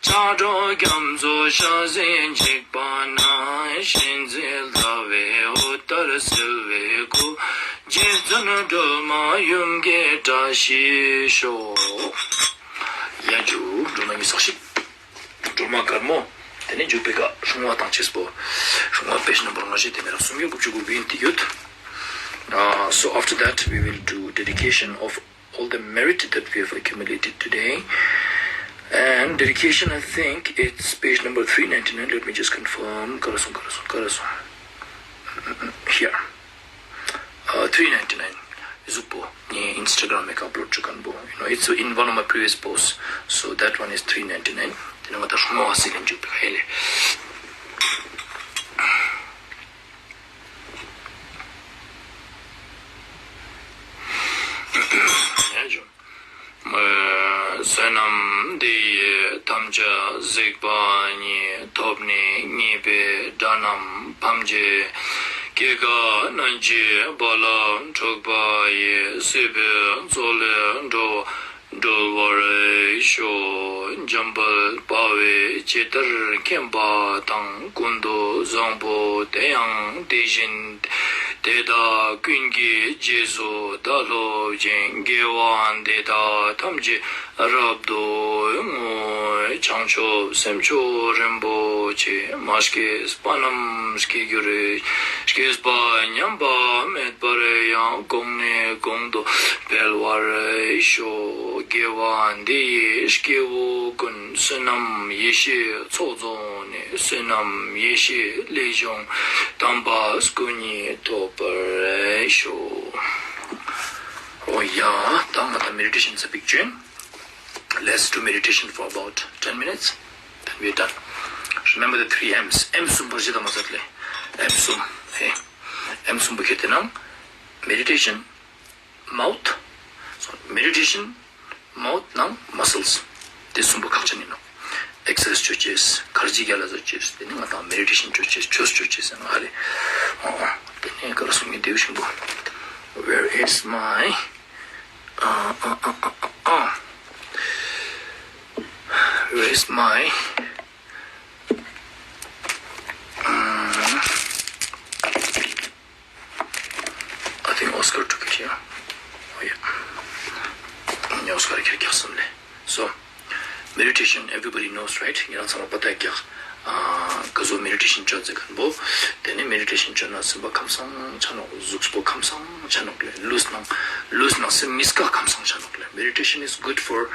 སྒྲོག་རྒྱ་མཚོ་ཤ་ཟའི་འཇིགས་པ་ན། གཤིན་རྗེ་ཟླ་བའི་འོད་ལྟར་གསལ་བའི་སྐུ། རྗེ་བཙུན་སྒྲོལ་མ་ཡུམ་གྱི་བཀྲ་ཤིས་ཤོག། ཡ་ཇུ་སྒྲོལ་མ་ཉི་ཤུ་རྩ་གཅིག། སྒྲོལ་མ་དཀར་མོ། དེ་ནས་འཇུག་པའི་སྐབས་སྲུང་བ་དང་བཅས་པོ། སྲུང་བ་page number ལྔ་བཅུ་དེ་མེད་རང་སུམ་བརྒྱ་དགུ་བཅུ་གོ་དགུ་ཡིན་དེ་ཡོད། Uh, so after that, we will do dedication of all the merit that we have accumulated today. And dedication, I think it's page number three ninety-nine. Let me just confirm. ག་རེ་སོང་། ག་རེ་སོང་། ག་རེ་སོང་། Here. Uh, three ninety-nine. གཟུགས་པོ་ངའི་Instagram ལ་upload བྱེད་མཁན་པོ། You know, it's in one of my previous posts. So that one is three ninety-nine. དེ་ནས་ང་ད་སྲུང་བ་ཟེར་ལེན་འཇུག་པའི་ཧེ་ལེ། ཡ་ཇུ། བསོད་ནམས་འདི་ཡིས་ཐམས་ཅད་གཟིགས་པ་ཉིད། ཐོབ་ནས་ཉེས་པའི་དགྲ་རྣམས་ཕམ་བྱས་ཤིང་། སྐྱེ་རྒ་ན་འཆིའི་རྦ་རླབས་འཁྲུགས་པ་ཡི། སྲིད་པའི་མཚོ་ལས་འགྲོ་བ་སྒྲོལ་བར་ཤོག། འཇམ་དཔལ་དཔའ་བོས་ཇི་ལྟར་མཁྱེན་པ་དང་། ཀུན་ཏུ་བཟང་པོ་དེ་ཡང་དེ་བཞིན་ཏེ། དེ་དག་ཀུན་གྱི་རྗེས་སུ་བདག་སློབ་ཅིང་། དགེ་བ་འདི་དག་ཐམས་ཅད་རབ་ཏུ་བསྔོ། བྱང་ཆུབ་སེམས་མཆོག་རིན་པོ་ཆེ། མ་སྐྱེས་པ་རྣམས་སྐྱེ་གྱུར་ཅིག། སྐྱེས་པ་ཉམས་པ་མེད་པར་ཡང་། གོང་ནས་གོང་དུ་འཕེལ་བར་ཤོག། དགེ་བ་འདི་ཡིས་སྐྱེ་བོ་ཀུན། བསོད་ནམས་ཡེ་ཤེས་ཚོགས་རྫོགས་ནས། བསོད་ནམས་ཡེ་ཤེས་ལས་བྱུང་དམ་པ་སྐུ་གཉིས་ཐོབ་པར་ཤོག། ཨོ་ཡ། ད་ང་ད་མེ་ཌི་ཊེ་ཤན་ཚར་བིག་ཅན། Let's do meditation for about ten minutes. Then we are done. Remember the three M's. M གསུམ་པོ་གཞི་དང་མ་ཟད་ལས། M གསུམ། ཧེ། M གསུམ་པོ་ཁྱེར་ཏེ་ན། Meditation, mouth. So, meditation, mouth ནང་muscles དེ་གསུམ་པོ་ཁག་ཅན་ཡིན་ནོ། Exercise བྱོས་ཅེས། གར་ཇི་རྒྱ་ལ་བཟོ་ཅེས། དེ་ནི་ང་དང་མེ་ཌི་ཊེ་ཤན་བྱོས་ཅེས། ཆོས་བྱོས་ཅེས་ཟེར་ང་ཧ་ལེ། ཨ་ཨ། དེ་ནི་ག་རེ་གསུང་ངེ་བདེ་བ་ཤིང་པོ། Where is my, uh, uh, uh, uh, uh. Where is my, um, I think Oscar took it here. Oh, yeah. ཉེ་Oscar ཁྱེར་ཀྱག་སོང་ལེ། So, meditation, everybody knows, right? ཉེ་རང་ཚང་མ་པ་ཏ་ཀྱག་ཨ་ག་ཟོ་མེ་ཌི་ཊེ་ཤན་བྱོས་ཟེར་མཁན་པོ། དེ་ནས་མེ་ཌི་ཊེ་ཤན་བྱོས་ན་སེམས་པ་ཁམས་བཟང་ཆ་ནོག་གཟུགས་པོ་ཁམས་བཟང་ཆ་ནོག་ལེ། ལུས་ནང་ལུས་ནང་སེམས་གཉིས་ཀ་ཁམས་བཟང་ཆ་ནོག་ལེ། Meditation is good for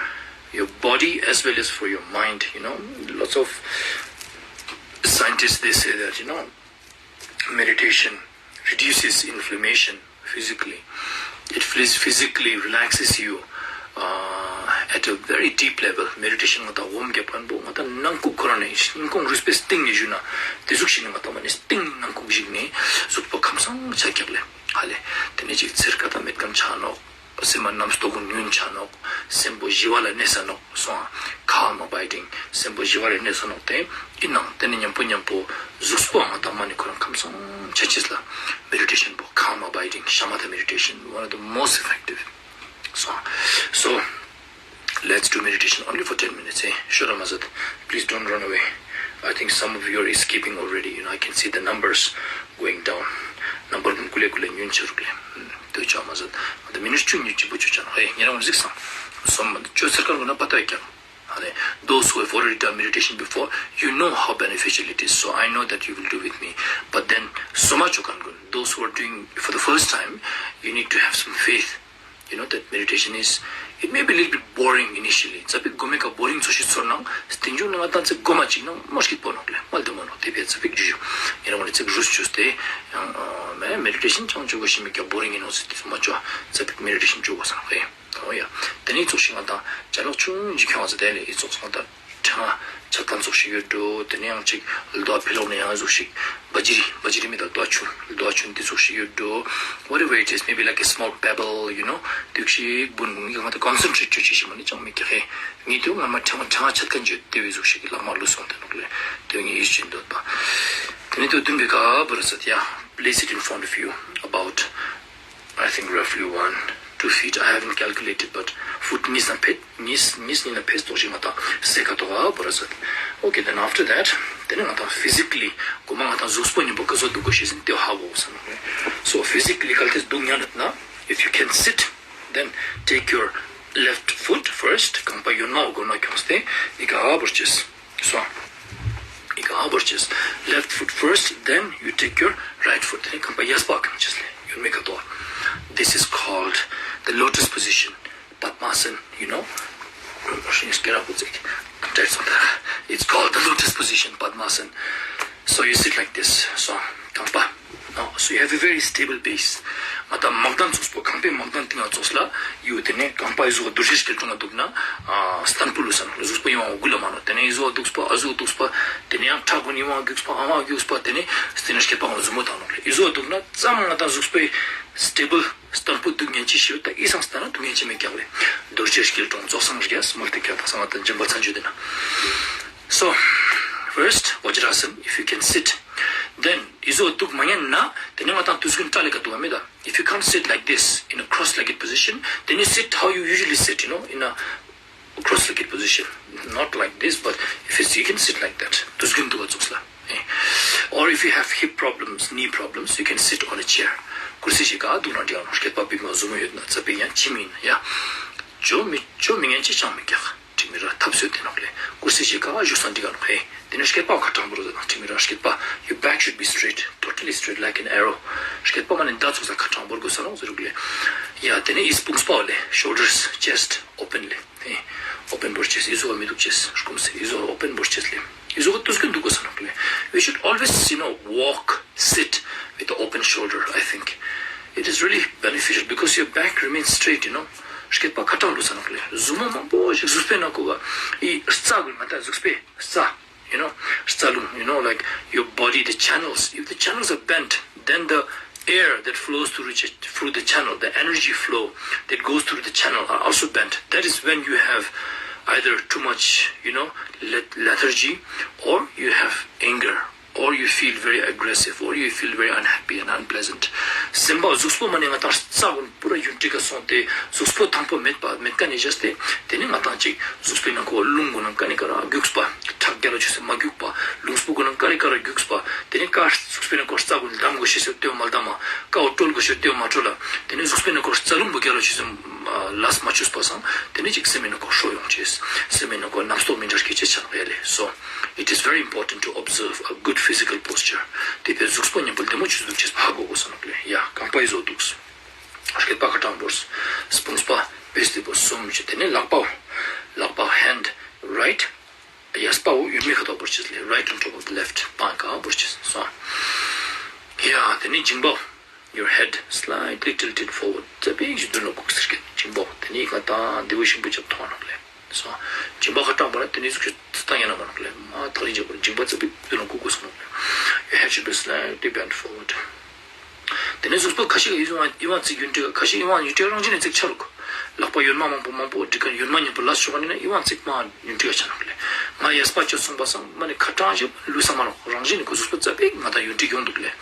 your body as well as for your mind, you know. Lots of scientists, they say that, you know, meditation reduces inflammation physically. It phys- physically relaxes you, uh, at a very deep level. Meditation ང་ད་ཝོམ་རྒྱབ་མཁན་པོ་ང་ད་ནང་ཁུག་ཁོ་རང་ནས་སྙིང་ཁོང་རུས་པའི་གཏིང་ནས་ཞུ་ན་དེ་ཟུག་ཞིག་ནས་ང་ད་མ་ནས་གཏིང་ནང་ཁུག་ཞིག་ནས་གཟུགས་པོ་ཁམས་བཟང་ཆ་རྒྱག་ལེ། ཧ་ལེ། དེ་ནས་ཅིག་ཚེར་ཀ་ད་མེད་མཁན་ཆ་ནོག་སེམས་པ་རྣམ་རྟོག་ཉུང་ཆ་ནོག་སེམས་པོ་ཞི་བ་ལ་གནས་ས་ནོག་སོང་ཨ། Calm abiding. སེམས་པོ་ཞི་བ་ལ་གནས་ས་ནོག་དེ་ཡིན་ནང་དེ་ནི་མཉམ་པོ་མཉམ་པོ་གཟུགས་པོའང་ད་མ་ནི་ཁོ་རང་ཁམས་བཟང་ཆ་ཅེས་ལ་མེ་ཌི་ཊེ་ཤན་པོ། Calm abiding, Shamatha meditation, one of the most effective. So, so let's do meditation only for ten minutes, eh? ཤོར་ར་མ་ཟད། Please don't run away. I think some of you are escaping already. You know, I can see the numbers going down. ནམ་བར་ཀུན་ཀུ་ལེ་ཀུ་ལེ་ཉུང་ཆེ་རུག་ལེ། དུ་ཆོག་མ་ཟད། ང་ད་མི་ནི་ཆུ་ཉུ་ཅི་པོ་ཆུ་ཆ་ནོག་ཧེ། ཉེ་རང་གཟིགས་སང་། སོམ་མ་ཆོས་ཚེར་ཀ་ལ་ན་པ་ཏ་ཀྱང་། Those who have already done meditation before, you know how beneficial it is. So I know that you will do with me. But then, so much you can do. Those who are doing for the first time, you need to have some faith. You know that meditation is, it may be a little bit boring initially. ཙ་པིག་གོ་མེ་ཀ་boring ཚོ་ཤི་ཚོར་ནང་སྟེང་འཇུག་ནང་ང་ཏང་ཚེ་གོ་མ་ཅིག་ནང་མོ་ཤི་པོ་ནོག་ལེ། མ་ལྟ་མོ་ནོག་དེ་བས་ཙ་པིག་ཇུ་ཇུ། ཡིན་རང་ལ་ཚིག་རུས་ཆུས་ཏེ། ཡང་མེ་མེ་ཌི་ཊེ་ཤན་ཅང་བཅུག་གོ་ཤི་མི་ཀ་boring ཡིན་ནོག་ཟེར་ཏེ་མ་བཅོ། ཙ་པིག་མེ་ཌི་ཊེ་ཤན་བཅུག་གོ་སང་ཧེ། ཨོ་ཡ། དེ་ནས་ཙོགས་ཤིག་ང་དང་ཅ་ལག་ཆུང་ཅིག་ཁྱོད་ང་ཚོ་དེ་ལས་ཨི་ཙོགས་ང་དང་ཕྲེང་བ་ཆ་ཚང་ཙོགས་ཤིག་ཡོད་འགྲོ། དེ་ནས་ཡང་ཅིག་རྡོ་ཕི་ལོག་ནས་ཡང་ཙོགས་ཤིག་བ་ཇི་རི་བ་ཇི་རི་མི་དང་རྡོ་ཆུང་རྡོ་ཆུང་དེ་ཙོགས་ཤིག་ཡོད་འགྲོ། Whatever it is, maybe like a small pebble, you know, དུག་ཤིག་བུན་ངི་ང་དང་ཀོན་སེན་ཊྲེཊ་ཅོ་ཅིག་ཤིག་མ་ནི་ཅང་མི་ཀྱག་ཧེ། ངི་དུ་ང་མ་ཕྲེང་བ་ཕྲེང་བ་ཆ་ཚང་ཅོ་དེ་བའི་ཙོགས་ཤིག་གི་ལག་མ་ལུས་སོང་དེ་ནོག་ལེ། དེ་ངི་ཡིད་ཆེས་འདོད་པ། དེ་ནས་དུ་བདུན་པའི་ཀ་བར་ཟད་ཡ། Place it in front of you about I think roughly one, two feet. I haven't calculated, but foot གཉིས་ན་ཕེད་གཉིས་གཉིས་གཉིས་ན་ཕེད་ཏོག་ཞིག་ང་དང་སེ་ཀ་ཏོག་ཨ་བོར་ཟེར། Okay, then after that, དེ་ནས་ང་དང་physically གོ་མ་ང་དང་གཟུགས་པོ་ཉིན་པོ་ག་ཚོད་འདུག་གོ་ཤེས་ཟིན་ཏེ་ཧ་གོ་བསམ་རེད། So physically གལ་ཏེ་འདུག་ཉན་ན། If you can sit, then take your left foot first. རྐང་པ་གཡོན་མ་འོག་གོ་ན་ཁྱོངས་ཏེ་ཨི་ཀ་ཨ་བོར་ཅེས། སོ། ཡི་ག་ཨ་བར་ཅེས། Left foot first, then you take your right foot. དེ་ནས་རྐང་པ་གཡས་པ་གང་ཅེས་ལས་ཡོད་མེད་ཀ་ཏོ། This is called the lotus position, Padmasana, you know. It's called the lotus position, Padmasana. So you sit like this. So རྐང་པ། ཨ། So you have a very stable base. ང་དང་མག་དང་ཙོགས་པོ་ཁང་པའི་མག་དང་ཏིང་ང་ཙོགས་ལ་ཡུ་དེ་ནས་རྐང་པ་ཡི་གཟུགས་རྡོ་རྗེ་སྐྱིལ་ཀྲུང་ང་འདུག་ན། ཨ། སྟན་པུ་ལུ་ས་ནོག་ལེ། གཟུགས་པོ་ཡོང་བ་དགུ་ལ་མ་ནོ། དེ་ནས་ཡི་གཟུགས་འདུག་པ་ཨ་གཟུགས་འདུག་པ། དེ་ནས་ཡང་ཁྲག་གུན་ཡི་བ་རྒྱུགས་པ་ཨ་བ་རྒྱུགས་པ། དེ་ནས་སྟེ་ན་སྐྱེད་པ་ང་གཟུགས་མོ་དང་ནོག་ལེ། ཡི་གཟུགས་འདུག་ན་ཙམ་ང་དང་གཟུགས་པོའི་སྟེ་བུལ་སྟན་པུ་འདུག་ཉན་ཅི་ཤེས་ད་ཨི་སང་སྟན་ན་འདུག་ཉན་ཅི་མེད་ཀྱག་ལེ། རྡོ་རྗེ་སྐྱིལ་ཀྲུང་ཙོགས་སང་རྒྱས་མར་དེ་ཀྱག་ད་སང་ང་དང་འཇམ་པ་ཚན་ཆུ་དེ་ན། So, first, Vajrasana, if you can sit, then ཡི་གཟུགས་འདུག་མ་ཉན་ན། དེ་ནས་ང་དང་དུས་ཀུན་སྐྲ་ལེ་ཀ་འདུག་བ་མེད་ད། If you can't sit like this in a cross-legged position, then you sit how you usually sit, you know, in a cross-legged position. Not like this, but if it's, you can sit like that. དུས་ཀུན་འདུག་བ་ཙོགས་ལ། Or if you have hip problems, knee problems, you can sit on a chair. ཀུར་སི་ཞིག་ག་འདུག་ན་འགྲིག་ནོ། སྐེད་པ་པིག་མ་ཟུ་མོ་ཡོད་ན་ཙ་པིག་ཡང་ཅི་མིན་ཡ། ཅོ་མི་ཅོ་མི་ངན་ཅི་ཅང་མི་ཀྱག་ཁྲིག་མི་ར་ཐབས་སོད་དེ་ནོག་ལེ། ཀུར་སི་ཞིག་ག་བཞུགས་ས་འགྲིག་ག་ནོག་ཧེ། དེ་ནས་སྐེད་པ་ཁ་དྲང་པོ་རུ་ཟ་ནོག་ཁྲིག་མི་ར་སྐེད་པ། Your back should be straight, totally straight like an arrow. སྐེད་པ་མ་ནས་མདའ་ཚུགས་ས་ཁ་དྲང་པོ་རུ་དགོས་ས་ནོག་ཟེར་རུག་ལེ། ཡ་དེ་ནས་ཡིས་དཔུང་སྤ་ལེ། Shoulders, chest, open ལེ། ཧེ། Open བོར་ཅེས་ཡིས་བཟོ་བ་མི་འདུག་ཅེས་སྐུམ་སེ་ཡིས་བཟོ་བ་open བོར་ཅེས་ལེ། ཡིས་བཟོ་བ་དུས་ཀུན་འདུག་དགོས་ས་ནོག་ལེ། We should always, you know, walk, sit with the open shoulder, I think. It is really beneficial because your back remains straight, you know. སྐེད་པ་ཁ་དྲང་ལུས་ས་ནོག་ལེ། ཟུར་མོ་མང་པོ་ཞིག་གཟུགས་པོའི་ནང་ཁུག་ག་ཡི་རྩ་དགོས་མ་ད་གཟུགས་པོའི་རྩ། You know, རྩ་རླུང་། you know, like your body, the channels. If the channels are bent, then the air that flows through the, through the channel, the energy flow that goes through the channel are also bent. That is when you have either too much, you know, let-, lethargy, or you have anger, or you feel very aggressive, or you feel very unhappy and unpleasant. སེམས་པ་གཟུགས་པོ་མ་ནས་ང་དང་རྩ་བོ་པུ་ར་ཡུན་ཏིག་ག་སོང་སྟེ་གཟུགས་པོ་དང་པོ་མེད་པ་མེད་ཀ་ནས་བཞག་སྟེ། དེ་ནས་ང་དང་ཅིག་གཟུགས་པོའི་ནང་ཁོ་རླུང་གོ་ནང་ཀ་ནས་ཀ་ར་རྒྱུགས་པ། ཁྲག་རྒྱ་ལ་ཆུ་སེ་མ་རྒྱུགས་པ། རླུང་སྤུ་གོ་ནང་ཀ་རེ་ཀ་ར་རྒྱུགས་པ། དེ་ནས་ཀ་གཟུགས་པོའི་ནང་ཁོ་རྩ་གོ་ལམ་གོ་ཤེས་སེ་ལྟེ་བ་མ་ལྟ་མ། ཀ་བོ་དཀྲོལ་གོ་ཤེས་ལྟེ་བ་མ་དཀྲོལ་ལ། དེ་ནས་གཟུགས་པོའི་ནང་ཁོ་རྩ་རླུང་པོ་རྒྱ་ལ་ཆུ་སེ་ལས་མ་ཆུས་པ་སང་། དེ་ནས་ཅིག་སེམས་མེད་ནང་ཁོ་ཧྲོ་ཡོང་ཅེས། སེམས་མེད་ནང་ཁོ་རྣམ་རྟོག་མི་འདྲ་སྐད་ཆ་ཆགས་པས་ལེ། So, it is very important to observe a good physical posture. དེ་བས་གཟུགས་པོ་ཉམས་པོ་ལྡེ་མོ་ཆུ་འདུག་ཅེས་ཧ་གོ་དགོས་ས་ནོག་ལེ། ཡ་རྐང་པ་ཡི་བཟོ་འདུག་སྐེད་པ་ཁ་དྲང་པོར། དཔུང་སྤ་བེས་ཏེ་པོ་གསུམ་བྱས། དེ་ནས་ལག་པའོ། ལག་པ་hand, right, གཡས་པའོ་ཡོད་མེད་ཁ་ཐོག་བོར་ཅེས་ལེ། Right on top of the left palm ག་བོར་ཅེས་སོ། ཡ་དེ་ནས་མཇིང་པའོ། Your head slightly tilted forward. ཙ་པིག་ཞིག་མདུན་ལ་སྒུག་ཟེར་གི་མཇིང་པའོ། དེ་ནས་ཡི་ག་ད་འདི་བོ་ཞིམ་པོ་ཅབ་མཐོང་ནོག་ལེ། སོ། མཇིང་པ་ཁ་དྲང་པོ་ན་དེ་ནས་གཟུགས་ཅུ་ཙི་ཏང་ཡ་ན་མ་ནོག་ལེ། མ་ཐག་རིང་ཅབ་པོ་མཇིང་པ་ཙ་པིག་མདུན་ལ་སྒུག་དགོས་ས་ནོག་ལེ། Your head should be slightly bent forward. དེ་ནས་གཟུགས་པོ་ཁ་ཤས་ཀྱི་ཡིད་དབང་ཡིད་དབང་ཚིག་ཡུན་ཏིག་ཁ་ཤས་ཡིད་དབང་ཡུན་ཏིག་རང་བཞིན་ནས་ཚིག་ཆ་རུག་ལག་པ་ཡོད་མ་མང་པོ་མང་པོ་འགྲིག་ག་ཡོད་མ་མཉམ་པོ་ལ་ཤོག་ནི་ན་ཡིད་དབང་ཚིག་མ་ཡུན་ཏིག་ཆ་ནོག་ལེ། ང་གཡས་པ་ཅོ་སོང་པ་སང་མ་ནི་ཁ་གྲངས་ཞིག་ལུས་ས་མ་ནོག་རང་བཞིན་ནས་ཁོ་གཟུགས་པོ་ཙ་པིག་ང་དང་ཡུན་ཏིག་ཡོང་འདུག་ལེ།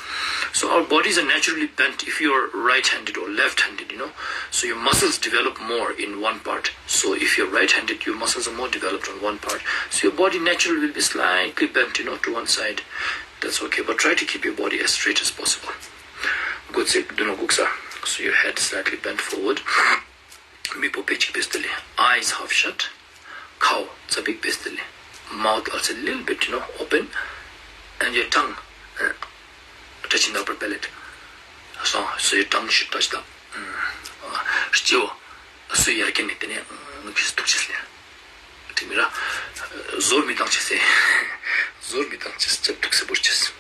So our bodies are naturally bent if you are right-handed or left-handed, you know. So your muscles develop more in one part. So if you're right-handed, your muscles are more developed on one part. So your body naturally will be slightly bent, you know, to one side. That's okay, but try to keep your body as straight as possible. སྒོ་ཚིགས་མདུན་ལ་སྒུག་ས། So your head slightly bent forward. མིག་པོ་ཕེ་ཅིག་ཕེ་སྟེ་ལེ། Eyes half shut. ཁའོ་ཙ་པིག་ཕེ་སྟེ་ལེ། Mouth also little bit, you know, open. And your tongue, uh, touching the upper palate. So, so your tongue should touch the, um, uh, སྤྱི་བོ། སོ་ཡར་རྒྱས་ནས་དེ་ནས་ངུ་ཁྱི་སི་ཐུག་ཅེས་ལེ། དེ་མི་ར། ཟོར་མི་བཏང་ཅེས་སེ། ཟོར་མི་བཏང་ཅེས་ཅབ་ཐུག་སེ་བོར་ཅེས།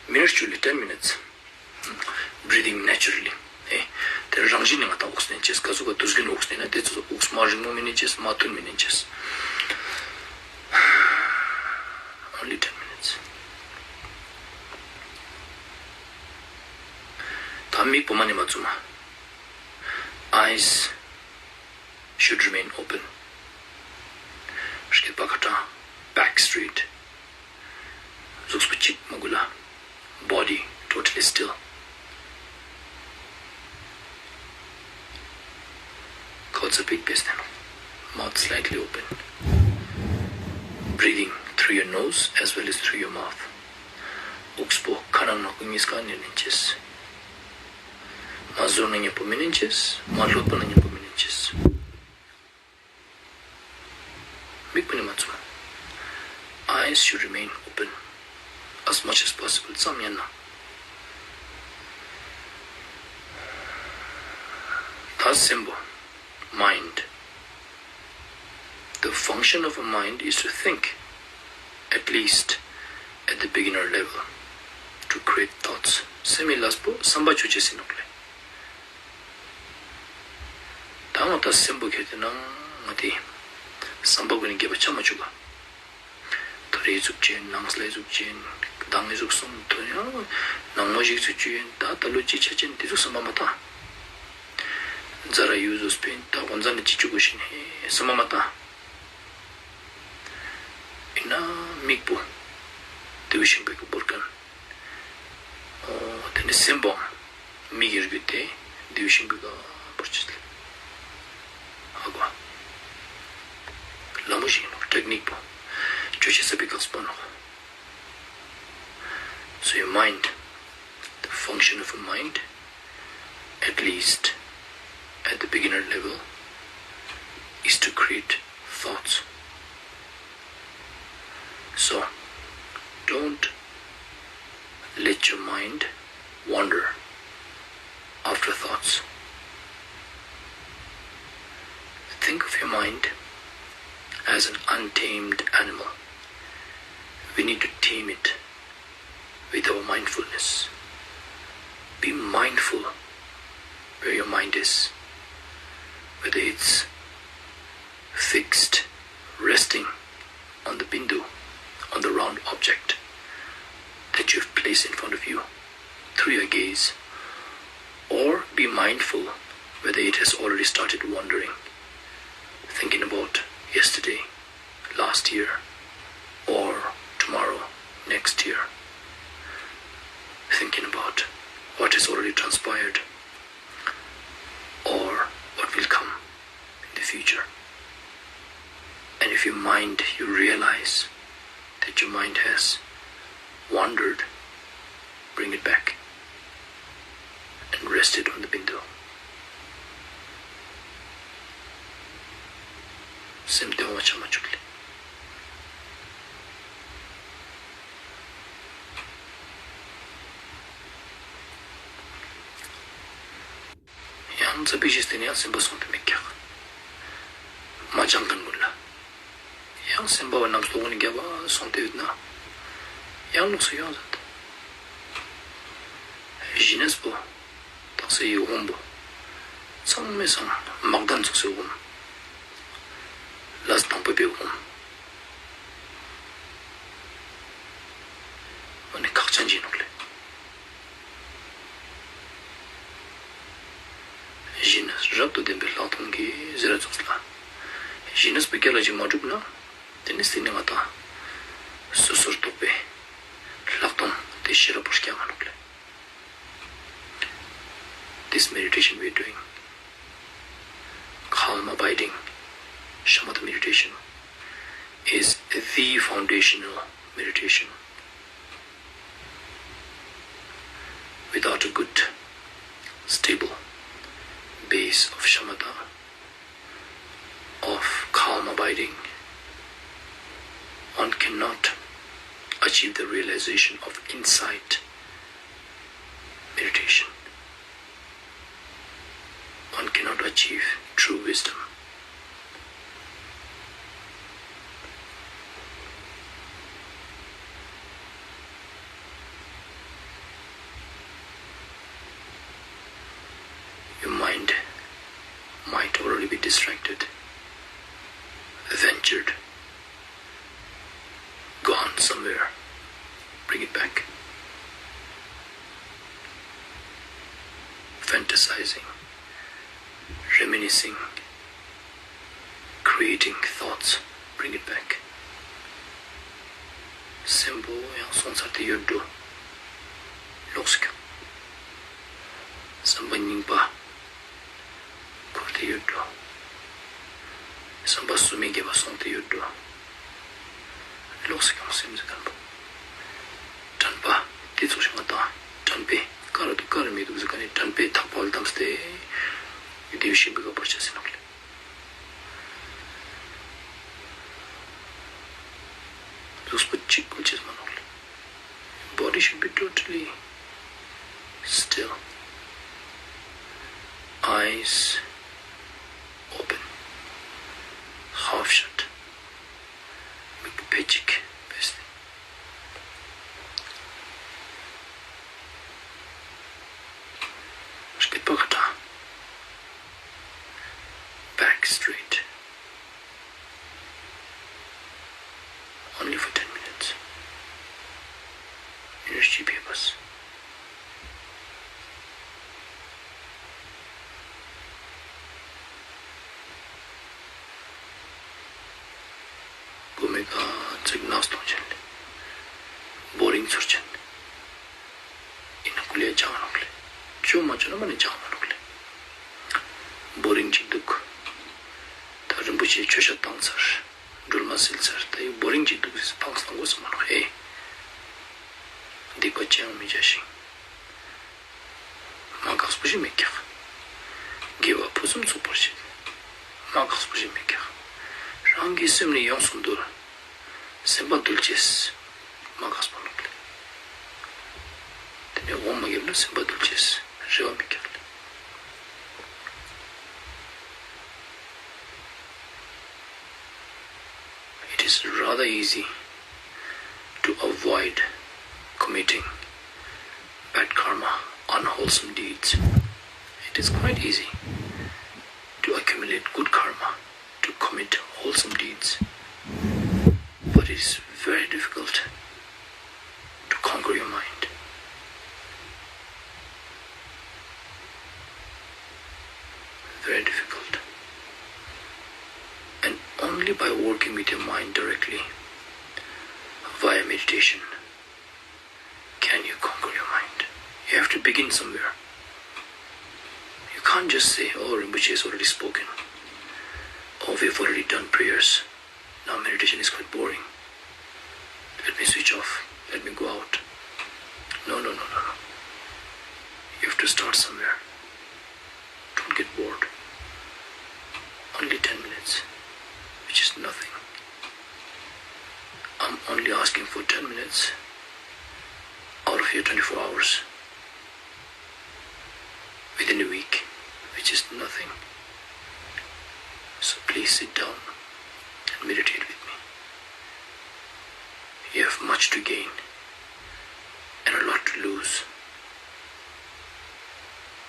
མི་ནཊ་བཅུ་ལེ། ten minutes. Breathing naturally. ཨེ། དེ་རང་བཞིན་ནས་ང་ད་དབུགས་ནས་ཅེས་ག་ཟུག་ག་དུས་རྒྱུན་དབུགས་ནས་ན་དེ་ཚོ་དབུགས་མ་རིང་མོ་མི་ནས་ཅེས་མ་ཐུན་མི་ནས་ཅེས། Only ten minutes. ད་མིག་བུ་མ་ནས་མ་བཙུམ་མ། Eyes should remain open. སྐེད་པ་ཁ་གྲངས། Back straight. གཟུགས་པོ་གཅིག་མ་འགུལ་ལ། Body totally still. ཁོ་ཚོ་big business. Mouth slightly open. Breathing through your nose as well as through your mouth. དབུགས་པོ་ཁ་ནང་ནང་ཁུ་གཉིས་ཀ་ནས་ལེན་ཅེས། མ་ཟུར་ན་མཉམ་པོ་མི་ལེན་ཅེས། མ་ལྷོད་པ་ན་མཉམ་པོ་མི་ལེན་ཅེས། མིག་བུ་ནས་མ་བཙུམ། Eyes should remain open as much as possible. ཙམ་ཡང་ན། ད་སེམས་པོ། Mind. The function of a mind is to think, at least at the beginner level, to create thoughts. སེམས་ཀྱི་ལས་པོ་བསམ་པ་བཅོ་བྱེད་ཟེར་ནོག་ལེ། ད་ང་ད་སེམས་པོ་ཁྱེར་ཏེ་ན་ང་དེ་བསམ་པ་ཀུན་ནས་རྒྱབ་པ་ཆ་མ་བཅུག་ག་ཐོ་རེ་ཟུག་ཅན། ནང་སླེ་ཟུག་ཅན། མདང་ངེ་ཟུག་སོང་ཐོ་ཡང་ནང་མོ་ཞིག་ཟུག་ཅུ་ཡན། ད་ད་ལོ་ཅི་ཆ་ཅན་དེ་ཟུག་བསམ་པ་མ་བཏང་། ཛ་ར་ཡུ་ཟོ་སྤེན་ད་གོ་ཛ་ནི་ཅི་ཅུ་གོ་ཤིན་ཧེ་བསམ་པ་མ་བཏང་། ཡིན་ན་མིག་པོ་དེ་བཞིན་པའི་གི་བོར་ཀན། ཨོ་དེ་ནི་སེམས་པོའང་མིག་གི་རྒྱུད་དེ་དེ་བཞིན་པའི་གི་བོར་ཅི་ལ། ཧ་གོ། ལ་མོ་ཞིག་ཡིན་ནོ་ཊེག་ནིག་པོ་ཅོ་ཆེ་ས་པའི་གག་སྤོ་ནོ། So your mind, the function of a mind, at least at the beginner level, is to create thoughts. So, don't let your mind wander after thoughts. Think of your mind as an untamed animal. We need to tame it with our mindfulness. Be mindful where your mind is, whether it's fixed, resting on the bindu, on the round object that you've placed in front of you through your gaze, or be mindful whether it has already started wandering, thinking about yesterday, last year, or tomorrow, next year, thinking about what has already transpired or what will come in the future. And if your mind, you realize that your mind has wandered, bring it back and rest it on the bindu. སེམས་དེ་འོང་བ་ཆ་མ་བཅུག་ལེ། ཡང་ཙ་པིག་ཞིག་སྟེང་ནས་ཡང་སེམས་པ་སོང་སྟེ་མི་རྒྱག་མ་སྦྱང་མཁན་ཀུན་ལ། ཡང་སེམས་པ་བ་རྣམས་སྟོང་ནས་རྒྱབ་པ་སོང་སྟེ་ཡོད་ན། ཡང་ལོགས་སུ་ཡོང་ཟེར། ཞི་གནས་པོ། དག་ས་ཡི་འོམ་པོ། ཚང་མའི་སང་མག་དམ་ཚོགས་སུ་འོམ། ལས་དང་པོ་པའི་འོམ། འོ་ནི་ཁག་ཅན་གྱི་ནོག་ལེ། ཞི་གནས་རབ་ཏུ་ལྡན་པའི་ལྷག་མཐོང་གི་ཟེར་ར་ཚོགས་ལ། ཞི་གནས་པའི་སྐད་ལ་ཅིག་མ་གྲུབ་ན། དེ་ནི་སེམས་ནི་ང་དང་། སོ་སོར་རྟོག་པའི་ལྷག་མཐོང་དེ་ཤེས་རབ་པོ་སྐྱེ་མ་ནོག་ལེ། This meditation we are doing, calm abiding shamatha meditation, is the foundational meditation. Without a good, stable base of shamatha, of calm abiding, one cannot achieve the realization of insight meditation. One cannot achieve true wisdom. Your Mind might already be distracted, ventured, gone somewhere. Bring it back. Fantasizing, reminiscing, creating thoughts, bring it back. སེམས་པ་ཡང་སོང་ཚར་ཏེ་ཡོད་འགྲོ། ལོག་སུ་ཁྱོང་། བསམ་པ་རྙིང་པ་འཁོར་ཏེ་ཡོད་འགྲོ། བསམ་པ་སུ་མེད་རྒྱལ་བ་སོང་སྟེ་ཡོད་འགྲོ། ལོག་སུ་ཁྱོང་། སེམས་ཟེར་མཁན་པོ། དྲན་པ་དེ་ཚོ་ཞིག་མ་དང་། དྲན་པས་ཀ་ར་འདུག་ཀ་ར་མི་འདུག་ཟེར་མཁན་ནི། དྲན་པས་ཐག་པ་བསྡམས་ཏེ་ཡིད་དེ་ཤིན་པའི་ཀ་བར་ཆད་ཟེར་ནོག་ལེ། ལུས་པོ་གཅིག་པུ་བྱེད་མ་ནོག་ལེ། Body should be totally still. Eyes open, half shut. མིག་པོ་ཕད་ཅིག་ཕད་དེ། སྐེད་པ་ཁ་དྲང་། Back straight. Only for ten minutes. Energy papers. དགོས་མེད་ག་ཚིག་ནག་སྟོང་ཅན། བོ་རིང་ཚོར་ཅན། ཡིན་ན་ཀུ་ལེ་ཅང་རོགས་ལེ། ཅོ་མ་ཅོ་ན་མ་ནི་ཅང་མ་རོགས་ལེ། བོ་རིང་ཅིག་འདུག་ད་རིན་པོ་ཆེ་མཆོད་བཤད་བཏང་ཚར། སྒྲོལ་མ་སིལ་ཚར། ད་ཡི་བོ་རིང་ཅིག་འདུག་ཟེར་ཕངས་བཏང་དགོས་ས་མ་རོགས་ཨེ། སྡིག་པ་ཅི་ཡང་མི་བྱ་ཞིང་། མ་འགགས་པོ་ཞིག་མེད་ཀྱག་དགེ་བ་ཕུན་སུམ་ཚོགས་པར་བྱེད། མ་འགགས་པོ་ཞིག་མེད་ཀྱག་རང་གི་སེམས་ནི་ཡོངས་སུ་འདུལ། སེམས་པ་འདུལ་ཅེས། མ་འགགས་པོ་ནོག་ལེ། དེ་ནས་འོང་མ་ཡོད་ན་སེམས་པ་འདུལ་ཅེས་རེ་བ་མེད་ཀྱག་ལེ། It is rather easy to avoid committing bad karma, unwholesome deeds. It is quite easy to accumulate good karma, to commit wholesome deeds. But it is very difficult to conquer your mind. Very difficult. And only by working with your mind directly, via meditation, can you conquer your mind. You have to begin somewhere. You can't just say, "Oh, Rinpoche has already spoken. Oh, we've already done prayers. Now meditation is quite boring. Let me switch off. Let me go out." No, no, no, no, no. You have to start somewhere. Don't get bored. Only ten minutes, which is nothing. I'm only asking for ten minutes out of your twenty-four hours within a week, which is nothing. So please sit down and meditate with me. You have much to gain and a lot to lose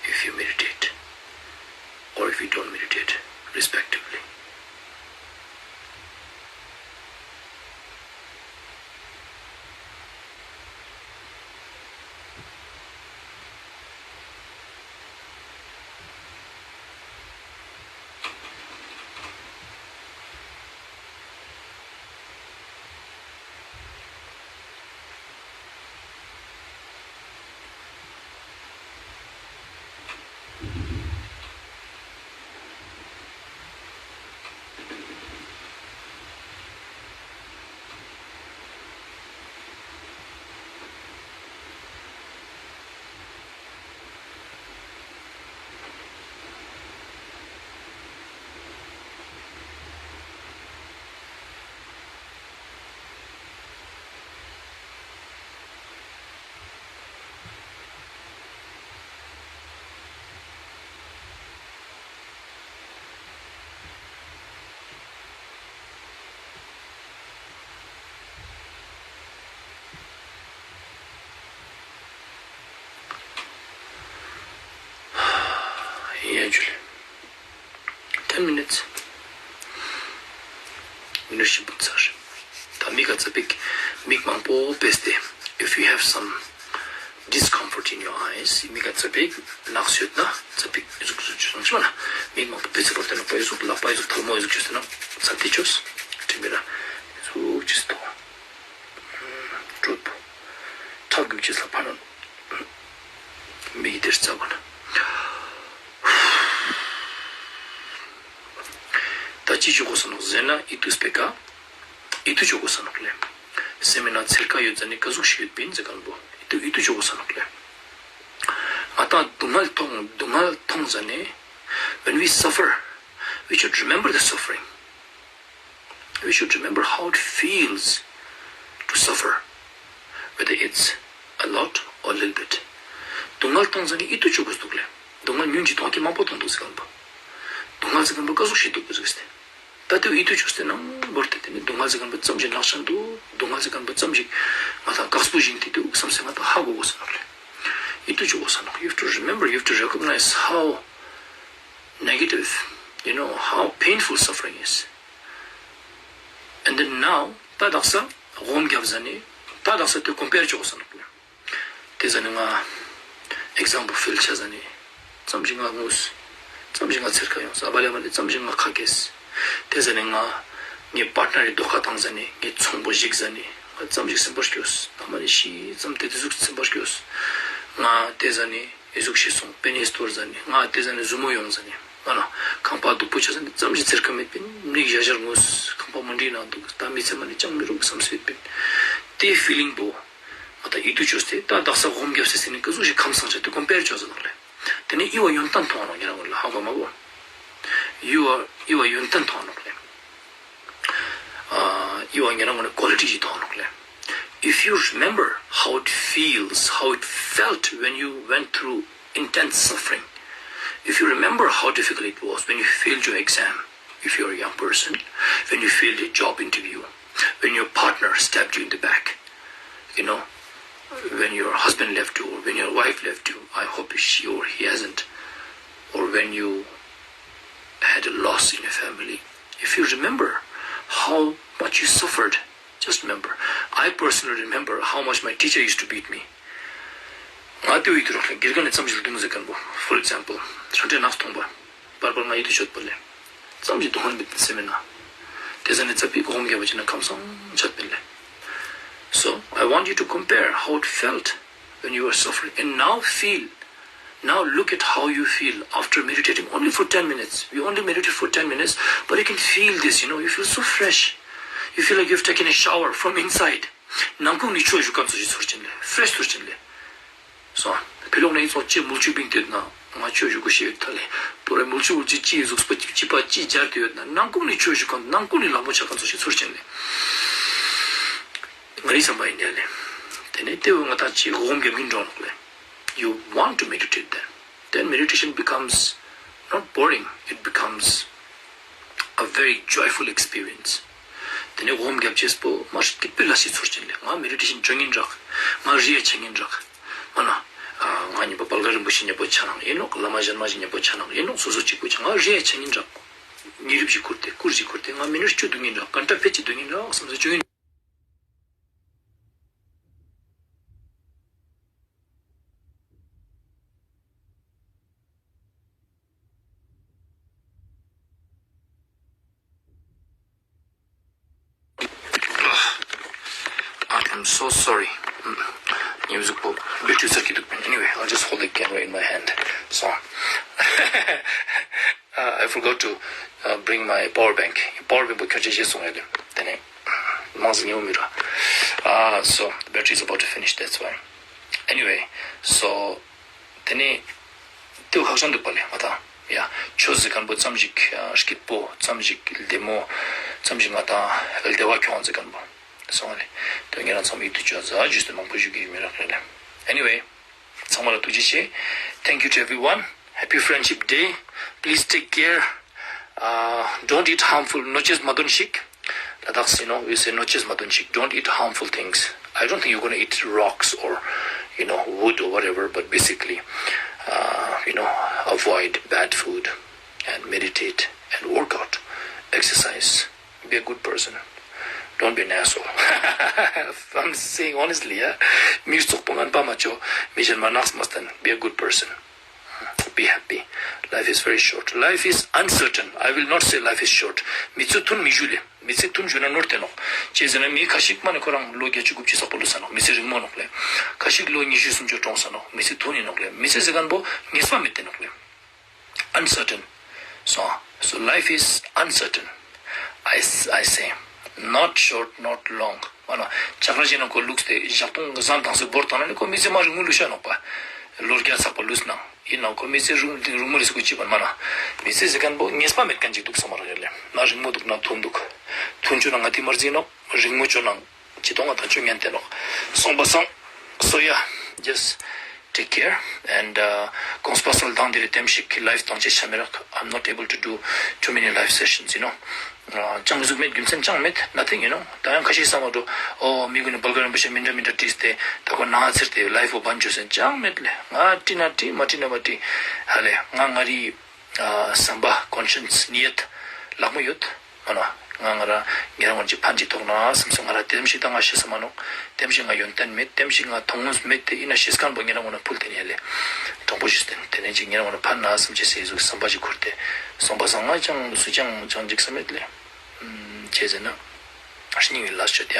if you meditate or if you don't meditate, respectively. ten minutes. མི་ནུ་ཤི་བུ་ཚར། ད་མིག་ག་ཙ་པིག་མིག་མང་པོ་ཕེས་ཏེ། If you have some discomfort in your eyes, མིག་ག་ཙ་པིག་ནག་སོད་ན་ཙ་པིག་གཟུགས་གཟུགས་ཆུ་སོང་ཆི་མ་ན། མིག་མང་པོ་ཕེས་ཚེ་བར་དེ་ན་པ་ཡི་གཟུགས་ལག་པ་ཡི་གཟུགས་ཐལ་མོ་ཡི་གཟུགས་ཆུ་སོད་ན་ཙ་ཏི་ཆོས་ཁྲིམ་མི་ར་གཟུགས་ཆུ་སོད་དོ། གྲོད་པོ་ཁྲག་རྒྱུག་ཆེ་ས་ཕ་ན། མིག་དེར་ཙ་གོ་ན། ད་ཅི་ཆོག་གོ་ས་ནོག་ཟེར་ན་ཨི་ཏུ་སྤེ་ཀ་ཨི་ཏུ་ཆོག་གོ་ས་ནོག་ལེ། སེ་མི་ན་ཚེར་ཁ་ཡོད་ཟ་ནི་ཀ་ཟུག་ཤི་ཡོད་པིན་ཟེར་གང་པོ་ཨི་ཏུ་ཨི་ཏུ་ཆོག་གོ་ས་ནོག་ལེ། ང་ད་སྡུག་བསྔལ་མཐོང་སྡུག་བསྔལ་མཐོང་ཟ་ནི། When we suffer, we should remember the suffering. We should remember how it feels to suffer, whether it's a lot or little bit. སྡུག་བསྔལ་མཐོང་ཟ་ནི་ཨི་ཏུ་ཆོག་གོ་ས་འདུག་ལེ། སྡུག་བསྔལ་ཉུང་ཅིག་མཐོང་གི་མང་པོ་མཐོང་འདུག་ཟེར་གང་པོ། སྡུག་བསྔལ་ཟེར་གང་པོ་ཀ་ཟུག་ཤི་འདུག་གོ་ཟེར་གི་སྟེ། ད་དེ་ཨི་ཏུ་ཆོག་སྟེ་ནང་བོར་ཏེ་དེ་ནི་སྡུག་བསྔལ་ཟེར་གང་པོ་ཙམ་ཞིག་ལག་ཆ་འདུག་སྡུག་བསྔལ་ཟེར་གང་པོ་ཙམ་ཞིག་ང་ད་དཀགས་པོ་ཞིག་དེ་འདུག་བསམ་སེ་ང་ད་ཧ་གོ་གོ་ས་ནོག་ལེ། ཨི་ཏུ་ཆོག་གོ་ས་ནོག You have to remember, you have to recognize how negative, you know, how painful suffering is. And then now, ད་དག་ས་སྒོམ་རྒྱབ་ཟ་ནི་ད་དག་ས་དེ་ཀོམ་པེར་ཆོག་གོ་ས་ནོག་ལེ། དེ་ཟ་ནི་ང་ཨེག་ཛམ་པལ་ཕིལ་ཆ་ཟ་ནི་ཙམ་ཞིག་ང་ངུས། ཙམ་ཞིག་ང་ཚེར་ཁ་ཡོང་ས་ཨ་བ་ལེ་མ་ལེ་ཙམ་ཞིག་ང་ཁ་སྐེས། དེ་ཟ་ནི་ང་ངའི་པར་ཊ་ནར་རི་རྡོག་ཁ་བཏང་ཟ་ནི་ངའི་ཚོང་པོ་ཞིག་ཟ་ནི་ང་ཙམ་ཞིག་སེམས་པར་སྐྱོས། ད་མ་ནི་ཤི་ཙམ་དེ་དེ་ཟུག་སེམས་པར་སྐྱོས། ང་དེ་ཟ་ནི་ཨི་ཟུག་ཤི་སོང་པེ་ནེ་སྟོར་ཟ་ནི་ང་དེ་ཟ་ནི་ཟུ་མོ་ཡོང་ཟ་ནི་ང་ན་ཁང་པ་སྡུག་པོ་ཆ་ཟ་ནི་ཙམ་ཞིག་ཚེར་ཁ་མེད་པིན་མིག་ཞར་ཞར་ངུས་ཁང་པ་མུན་དིའི་ནང་འདུག་ད་མི་ཚེ་མ་ནི་ཅང་མི་རུང་བསམ་སེ་ཡོད་པིན། དེ་ཕི་ལིང་པོ། ང་ད་ཡིད་དུ་བཅོས་ཏེ་ད་དག་ས་སྒོམ་རྒྱབ་སེ་ཟེར་ནས་ཀ་ཟུག་ཞིག་ཁམས་སངས་ཆ་དེ་ཀོམ་པེར་བཅོས་ཟེར་ནོག་ལེ། དེ་ནས་ཡུ་བ་ཡོན་ཏན་མཐོང་རོགས་ཉེ་རང་ངོ་ལ་ཧ་གོ་མ་གོ། ཡུ་བ་ཡུ་བ་ཡོན་ཏན་མཐོང་རོགས་ལེ། ཨ་ཡུ་བ་ཉེ་རང་ངོ་ནས་ཀོ་ལི་ཊི་ཞིག་མཐོང་རོགས་ལེ། If you remember how it feels, how it felt when you went through intense suffering, if you remember how difficult it was when you failed your exam, if you're a young person, when you failed a job interview, when your partner stabbed you in the back, you know, when your husband left you or when your wife left you, I hope she or he hasn't, or when you had a loss in your family, if you remember how much you suffered, just remember. I personally remember how much my teacher used to beat me. ང་ལྟོས་ཡིད་དུ་རོགས་ལ་དགེ་རྒན་ནས་ཙམ་ཞིག་ལ་དུང་ཟེར་མཁན་པོ། For example, ཧྲང་ཏྲེ་ནག་སྟོང་པ། པར་པར་ང་ཡིད་དུ་ཆོད་པ་ལས། ཙམ་ཞིག་དུང་ཧོན་པའི་སེམས་མེད་ན། དེ་ཟ་ནས་ཙ་པིག་གོམ་རྒྱབ་པ་ཅིག་ན་ཁམས་སངས་ཆད་པིན་ལས། So, I want you to compare how it felt when you were suffering and now feel, now look at how you feel after meditating only for ten minutes. We only meditate for ten minutes, but you can feel this, you know, you feel so fresh. You feel like you've taken a shower from inside. ནང་ཁུག་ནས་ཆུ་བཞུར་མཁན་ཚོ་ཞིག་ཚོར་ཅན་ལས། Fresh ཚོར་ཅན་ལས། སོང་། ཕི་ལོག་ནས་ཡིན་སོང་ཅི་མུལ་ཆུ་བིང་དེ་ཡོད་ན་ང་ཆུ་བཞུར་གོ་ཤེས་ཡོད་ད་ལས། པོ་ར་མུལ་ཆུ་མུལ་ཆུ་ཅི་གཟུགས་པོ་ཅི་པ་ཅི་སྦྱར་དེ་ཡོད་ན་ནང་ཁུག་ནས་ཆུ་བཞུར་མཁན་ནང་ཁུག་ནས་ལག་པ་ཆགས་མཁན་ཚོ་ཞིག་ཚོར་ཅན་ལས། ང་རིག་བསམ་པ་ཡིན་ནས་ལས། དེ་ནས་དེ་བས་ང་ད་ཅི་འོམ་རྒྱབ་ཀྱིན་འགྲོ་ནོག་ལས། You want to meditate then. Then meditation becomes not boring, it becomes a very joyful experience. དེ་ནས་འོམ་རྒྱབ་ཅེས་པོ་མ་སྐྱིད་པའི་ལ་ཞིག་ཚོར་ཅན་ལས། ང་མེ་ཌི་ཊེ་ཤན་བྱེད་ངིན་རག་ང་རི་ཡ་བྱེད་ངིན་རག་མ་ན། ང་གཉིས་པ་བལ་ག་རིན་པོ་ཆེ་མཉམ་པོ་ཆ་ནང་ཡིན་ནོག་བླ་མ་གཞན་མ་ཞིག་མཉམ་པོ་ཆ་ནང་ཡིན་ནོག་སོ་སོ་གཅིག་པུ་ཆ་ང་རི་ཡ་བྱེད་ངིན་རག་ཉིན་རིབ་ཞིག་ཁུར་ཏེ་སྐུར་ཞིག་ཁུར་ཏེ་ང་མི་ནུར་སྐྱོ་སྡུག་ངིན་རག་གན་ཏྲ་ཕེ་ཅི་སྡུག་ངིན་རག་བསམ་ས་བཅོ་ཡིན། I am so sorry. ཉེ་བཟུག་པོ་བེ་ཊི་རི་སར་གི་འདུག Anyway, I'll just hold the camera in my hand. So, uh, I forgot to uh, bring my power bank. Power bank པོ་ཁྱོད་ཅེས་བཤད་སོང་ཡོད་དེ། དེ་ནས་མང་ཟིག་ཉེ་བོ་མི་ར། Uh, so, the battery is about to finish, that's why. Anyway, so དེ་ནས་དེ་ཁག་ཅན་འདུག་པ་ལས་ང་དང་ཡ་ཆོས་ཟེར་མཁན་པོ་ཙམ་ཞིག་སྐྱིད་པོ་ཙམ་ཞིག་བདེ་མོ་ཙམ་ཞིག་ང་དང་བདེ་བ་ཁྱོང་ཟེར་མཁན་པོ་སོང་བ་ལས། དོན་ངེད་རང་ཚང་མ་ཡིད་དུ་བཅོས་ཟ་ཇུས་དེ་མང་པོ་ཞུ་གི་ཡོད་མི་རག་རེད་ལས། Anyway, ཚང་མ་ལ་ཐུགས་རྗེ་ཆེ། Thank you to everyone. Happy Friendship Day. Please take care. Uh, don't eat harmful. ནོ་ཅེས་མ་འདོན་ཞིག་ལ་དྭགས་སི་ནོ་we say ནོ་ཅེས་མ་འདོན་ཞིག Don't eat harmful things. I don't think you're going to eat rocks or, you know, wood or whatever, but basically, uh, you know, avoid bad food and meditate and work out, exercise, be a good person. Don't be an asshole. I'm saying honestly, yeah. མིར་བཙོག་པོ་ངན་པ་མ་ཅོ། མི་གཞན་མ་ནགས་མ་བསྟན། Be a good person. Be happy. Life is very short. Life is uncertain. I will not say life is short. མི་ཚེ་ཐུང་མི་ཞུ་ལེ། མི་ཚེ་ཐུང་ཞུ་ན་ནོར་ཏེ་ནོག་ཅེས་ཟེར་ན། མི་ཁ་ཤིག་མ་ནི་ཁོ་རང་ལོ་བརྒྱད་ཅུ་དགུ་བཅུ་ཙག་པོ་ལུས་ས་ནོག་མི་ཚེ་རིང་མོ་ནོག་ལེ། ཁ་ཤིག་ལོ་ཉི་ཤུ་སུམ་ཅུ་གྲོངས་ས་ནོག་མི་ཚེ་ཐུང་ནི་ནོག་ལེ། མི་ཚེ་ཟེར་མཁན་པོ་ངེས་པ་མེད་དེ་ནོག་ལེ། Uncertain. So, so life is uncertain. I, s- I say, not short, not long. མ་ན་ཆག་ར་ཞིག་ན་ཁོ་ལུགས་ཏེ་ཞག་སྟོང་གི་བཟང་དང་སེ་བོར་དང་ན་ནི་ཁོ་མི་ཚེ་མ་རིང་མོ་ལུས་ཤ་ནོག་པ། ལོ་བརྒྱ་ཚག་པ་ལུས་ན་ཡིན་ན་ཁོ་མི་ཚེ་རིང་རིང་མོ་རེ་སུ་ཁོ་ཅི་པ་མ་ན། མི་ཚེ་ཟེར་མཁན་པོ་ངེས་པ་མེད་མཁན་ཅིག་འདུག་ས་མ་ར་ཡ་ལེ། ན་རིང་མོ་འདུག་ན་ཐུང་འདུག་ཐུང་ཆུ་ན་ང་ཏི་མར་ཟིན་ནོག་རིང་མོ་ཆུ་ན་ཅི་ཏོང་ང་ད་ཆུ་ངན་ཏེ་ནོག་སོང་པ་སང་། So yeah, just take care and uh, གོང་སྤ་སལ་དང་དེ་རེ་དེམ་ཞིག་གི་life དང་ཅེ་ཆ་མེ་རག I'm not able to do too many live sessions, you know. ཅང་གཟུགས་མེད་རྒྱུ་མཚན་ཅང་མེད། Nothing, you know. ད་ཡང་ཁ་ཤས་བསམ་པ་འགྲོ། ཨོ་མི་གུན་ནི་བལ་ག་རིན་པོ་ཆེ་མི་འདྲ་མི་འདྲ་བྲིས་ཏེ་ད་ཁོ་ན་ཚེར་ཏེ་live བོ་བན་བཅོས་སེན་ཅང་མེད་ལེ། ང་བྲིས་ན་བྲིས། མ་བྲིས་ན་མ་བྲིས། ཧ་ལེ། ང་ང་རི་བསམ་པ་conscience ནི་ཡད་ལག་མོ་ཡོད། མ་ན་ང་ང་ར་ཉེ་རང་ངོན་གྱི་ཕན་ཅིག་ཐོག་ན་སེམས་སུ་ང་ར་དེམ་ཞིག་ད་ང་ཤེས་ས་མ་ནོག་དེམ་ཞིག་ང་ཡོན་ཏན་མེད། དེམ་ཞིག་ང་མཐོང་ངོས་མེད་དེ་ཡིན་ན་ཤེས་མཁན་པོ་ཉེ་རང་ངོན་ཕུལ་ཏེ་ནི་ཡ་ལེ། དྲང་པོ་ཞུས་ཏེ་དེ་ནས་ཅིག་ཉེ་རང་ངོན་ཕན་ན་སེམས་ཅི་སེ་གཟུགས་བསམ་པ་ཅིག་ཁུར་ཏེ་སོང་པ་སང་ང་ཅང་སུ་ཅང་ཅང་འཇིགས་ས་མེད་ལེ། ཅེས་ཟེར་ན། སྙིང་ལ་ལ་ཤོད་ཡ།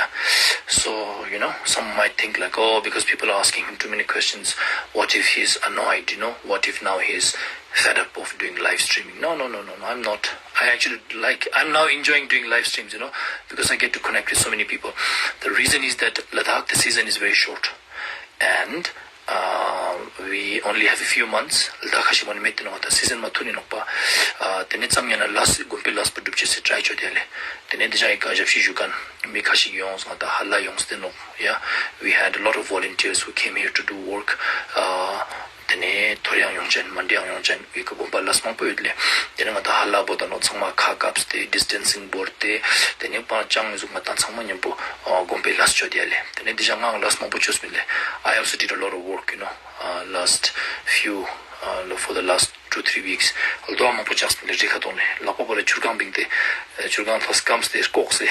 So, you know, some might think like, oh, because people are asking him too many questions, what if he's annoyed, you know, what if now he's fed up of doing live streaming? No, no, no, no, no, I'm not. I actually like, I'm now enjoying doing live streams, you know, because I get to connect with so many people. The reason is that Ladakh, the season is very short. And uh, we only have a few months. Ladakh ཁ་ཤས་མ་ནི་མེད་དེ་ནོག་ད་season མ་ཐུ་ནི་ནོག་པ། དེ་ནས་ཙམ་ཉན་ན་ལས་དགོན་པའི་ལས་པ་སྒྲུབ་ཆེད་སེ་try ཆོད་དེ་ལེ། དེ་ནས་དེ་ཅང་ཡི་ཀ་ཞབས་ཞུ་ཞུ་མཁན་མི་ཁ་ཤས་ཡོངས་ང་ད་ཧ་ལ་ཡོངས་ཏེ་ནོག Yeah, we had a lot of volunteers who came here to do work. དེ་ནས་ཐོ་རེའང་ཡོང་ཅན་མན་ཌེའང་ཡོང་ཅན་ཡི་ཀ་དགོན་པ་ལས་མང་པོ་ཡོད་ལེ། དེ་ནས་ང་ད་ཧ་ལ་བོ་ད་ནོ་ཚང་མ་ཁ་བཀབ་སྟེ་distancing བོར་ཏེ། དེ་ནས་པ་ཅང་ངི་ཟུག་ང་ད་ཚང་མ་མཉམ་པོ་དགོན་པའི་ལས་ཆོད་དེ་ལེ། དེ་ནས་དེ་ཅང་ང་ལས་མང་པོ་ཆོད་སྨིན་ལེ། I also did a lot of work, you know, uh, last few, uh, for the last two, three weeks. ལྡོ་མང་པོ་ཆགས་སྨིན་ལེ་རི་ཁ་ཐོག་ནས་ལག་པ་པོ་ལ་ཆུར་གང་བིང་སྟེ་ཆུར་གང་ཐོག་སྐམས་ཏེ་ལྐོག་སེ།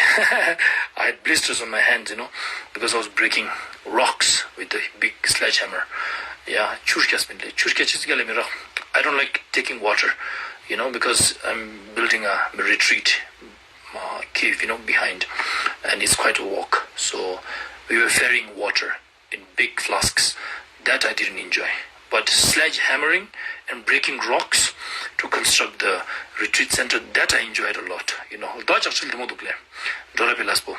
I had blisters on my hands, you know, because I was breaking rocks with a big sledgehammer. Yeah, ཆུར་སྐྱ་སྨིན་ལེ། ཆུར་སྐྱ་ཆེ་སྐྱ་ལེ་མི་རག I don't like taking water, you know, because I'm building a retreat uh, cave, you know, behind, and it's quite a walk. So we were ferrying water in big flasks. That I didn't enjoy. But sledgehammering and breaking rocks to construct the retreat center, that I enjoyed a lot. You know, ལྡོ་ཅག་ཆིལ་དེ་མོ་འདུག་ལེ། འགྲོ་ར་པའི་ལས་པོ།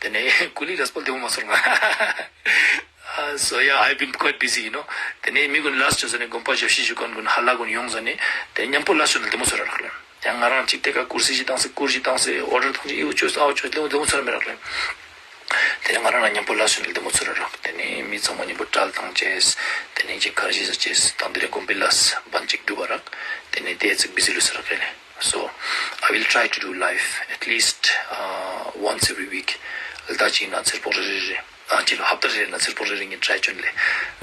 དེ་ནས་ཀུ་ལི་ལས་པོ་དེ་མོ་མ་སོང་ང་། Uh, so yeah, I've been quite busy, you know. དེ་ནས་མི་གུན་ལས་ཆོད་ཟ་ནས་དགོན་པ་ཞབས་ཞུ་ཞུ་མཁན་གུན་ཧ་ལ་གུན་ཡོང་ཟ་ནས་དེ་མཉམ་པོ་ལས་ཆོད་ན་དེ་མོ་ཚོར་ར་རག་ལེ། ཡང་ང་རང་གཅིག་དེ་ཀ་ཀུར་སི་ཞིག་བཏང་སེ་ཀུར་ཞིག་བཏང་སེ་ཨོ་ཌར་བཏང་ཞིག་ཨིའུ་ཆོས་ཨའོ་ཆོས་དེ་མོ་དེ་མོ་ཚོར་མི་རག་ལེ། དེ་ནས་ང་རང་ལ་མཉམ་པོ་ལས་ཆོད་ན་དེ་མོ་ཚོར་ར་རག་དེ་ནས་མི་ཚང་མ་མཉམ་པོ་གྲལ་བཏང་ཅེས། དེ་ནས་ཅིག་གར་ཞིག་ཟ་ཅེས་དང་དེ་རེ་དགོན་པའི་ལས་བན་ཅིག་སྒྲུབ་པ་རག་དེ་ནས་དེ་ཚིག་བི་ཟི་ལུས་ས་རག་ལེ། So, I will try to do live at least uh, once every week. ལྟ་ཅིག་ན་ཚེར་པོ་རེ་རེ་རེ། ཨ་ཅི་ལོ་ཧབ་ཏ་རེ་རེ་ན་ཚེར་པོ་རེ་རེ་ངས་try ཆོད་ལེ།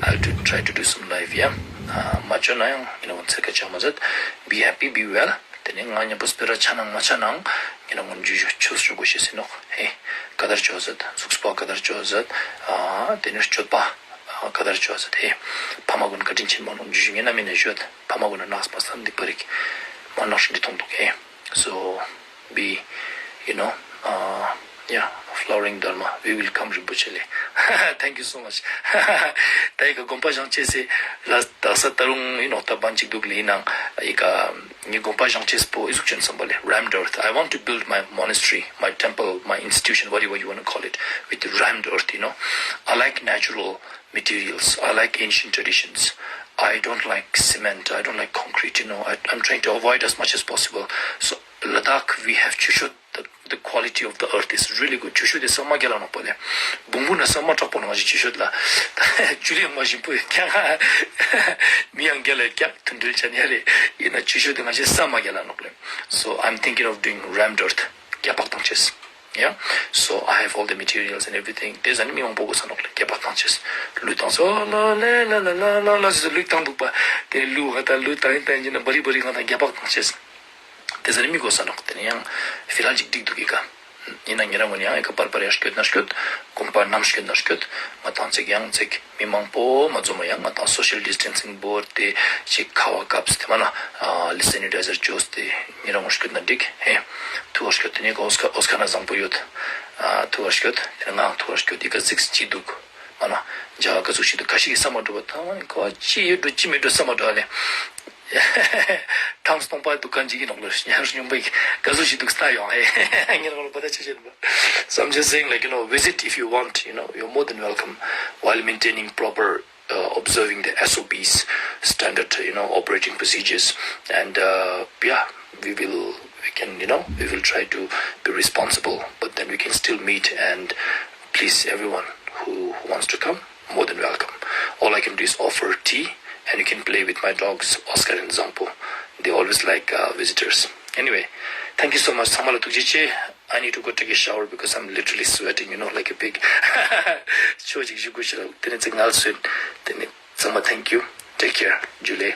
I'll do, try to do some live, yeah. ཨ་མ་ཆོད་ན་ཡང་ཡིན་ན་ཚེར་ཀ་ཆག་མ་ཟད། Be happy, be well. དེ་ནས་ང་མཉམ་པོ་སྤེ་ར་ཆ་ནང་མ་ཆ་ནང་ཡིན་ན་ངོ་འཇུ་ཞུ་ཆོས་ཞུ་དགོས་ཤེས་ཟིན་ནོག་ཧེ། ཀ་དར་ཆོས་ཟད། གཟུགས་པོ་ཀ་དར་ཆོས་ཟད། ཨ་དེ་ནས་སྤྱོད་པ། ཀ་དར་ཆོས་ཟེར་ཏེ། ཕ་མ་ཀུན་བཀའ་དྲིན་ཆེན་མོ་ནོ་འཇུ་ཞུ་ངེ་ན་མི་ནས་ཞོད། ཕ་མ་ཀུན་ནགས་པ་སམ་འདི་པ་རིག་མ་ནགས་ཤིང་འདི་ཐོང་འདུག་ཨེ། So, be, you know, uh, yeah, flowering Dharma, we will come Rinpoche le. Thank you so much. ད་ཡི་ག་དགོན་པ་བཞེངས་ཅེས་སེ་ལ་ད་ས་ད་རུང་ཡིན་ནོག་ད་བན་ཅིག་འདུག་ལེ་ཡིན་ནང་ཡི་ག་ངའི་དགོན་པ་བཞེངས་ཅེས་པོ་ཨི་ཟུག་ཅན་བསམ་པ་ལེ། Rammed earth. I want to build my monastery, my temple, my institution, whatever you want to call it, with the rammed earth, you know. I like natural materials. I like ancient traditions. I don't like cement. I don't like concrete, you know. I, I'm trying to avoid as much as possible. So, Ladakh, we have Chushot. The, the quality of the earth is really good. Chushot is sama gela no pole. Bungu na sama trapo no ji Chushot la. Chuli ma jin pu kya. Mi ang gela kya tundul chanyare. Ina Chushot ma ji sama gela no pole. So I'm thinking of doing rammed earth. Kya pak tang ches. Yeah. So I have all the materials and everything. There's an mi ang bogo sanok le kya pak tang ches. Lu tang so la la la la la la la lu tang du pa. Te lu ha ta lu tang tang jin bari bari nga ta kya pak tang ches. དེ་ཟེར་ནས་མི་གོ་ས་ནོག་དེ་ནས་ཡང་ཧྥི་ལ་ཅིག་འགྲིག་འདུག་གི་ཀ། ཡིན་ན་ཉེ་རང་ངོ་ནས་ཡང་ཨེ་ཀ་པར་པར་ཡར་སྐྱོད་ན་སྐྱོད། གོམ་པ་ནམ་སྐྱོད་ན་སྐྱོད། ང་དང་ཚིག་ཡང་ཚིག་མི་མང་པོ་མ་འཛོམས་ཡང་ང་དང་social distancing བོར་ཏེ་ཅིག་ཁ་བ་བཀབ་སྟེ་མ་ན་ལི་སེ་ནི་ཊའི་ཛར་བཅོས་ཏེ་ཉེ་རང་ངོ་སྐྱོད་ན་འགྲིག་ཧེ། ཐུ་བར་སྐྱོད་དེ་ནས་ཀ་ཨོ་སྐ་ཨོ་སྐ་ན་བཟང་པོ་ཡོད། ཐུ་བར་སྐྱོད་དེ་ནས་ང་ཐུ་བར་སྐྱོད་དེ་ཀ་ཚིག་ཅི་འདུག་མ་ན་བྱ་བ་ག་ཚོད་ཞིག་འདུག་ག་ཞིག་གི་ས་མ་འགྲོ་བ་དང་མ་ནི་ཀ་བ་ཅི་ཡོད་འགྲོ་ཅི་མི་འགྲོ་ས་མ་འགྲོ་ཨ་ལེ། ཐང་སྟོང་པ་འདུག་ག་འཇིག་གི་ནོག་ལོ་ཡང་སྙོམས་པའི་ག་ཚོད་ཞིག་འདུག་སྟ་ཡོང་ཨེ་ངེད་ལ་པ་ད་ཆ་ཆེ་འདུག So I'm just saying, like, you know, visit if you want, you know, you're more than welcome while maintaining proper, uh, observing the S O Ps, standard, you know, operating procedures. And, uh, yeah, we will, we can, you know, we will try to be responsible, but then we can still meet and please everyone who, who wants to come, more than welcome. All I can do is offer tea, and you can play with my dogs, Oscar and Zampo. They always like, uh, visitors. Anyway, thank you so much. ཚང་མ་ལ་ཐུགས་རྗེ་ཆེ། I need to go take a shower because I'm literally sweating, you know, like a pig. ཆོས་ཅིག་ཞུ་དགོས་ཤེས་ར། དེ་ནས་ཚིག་ངལ་གསོས། དེ་ནས་ཚང་མ་thank you. Take care. ཇུ་ལེ།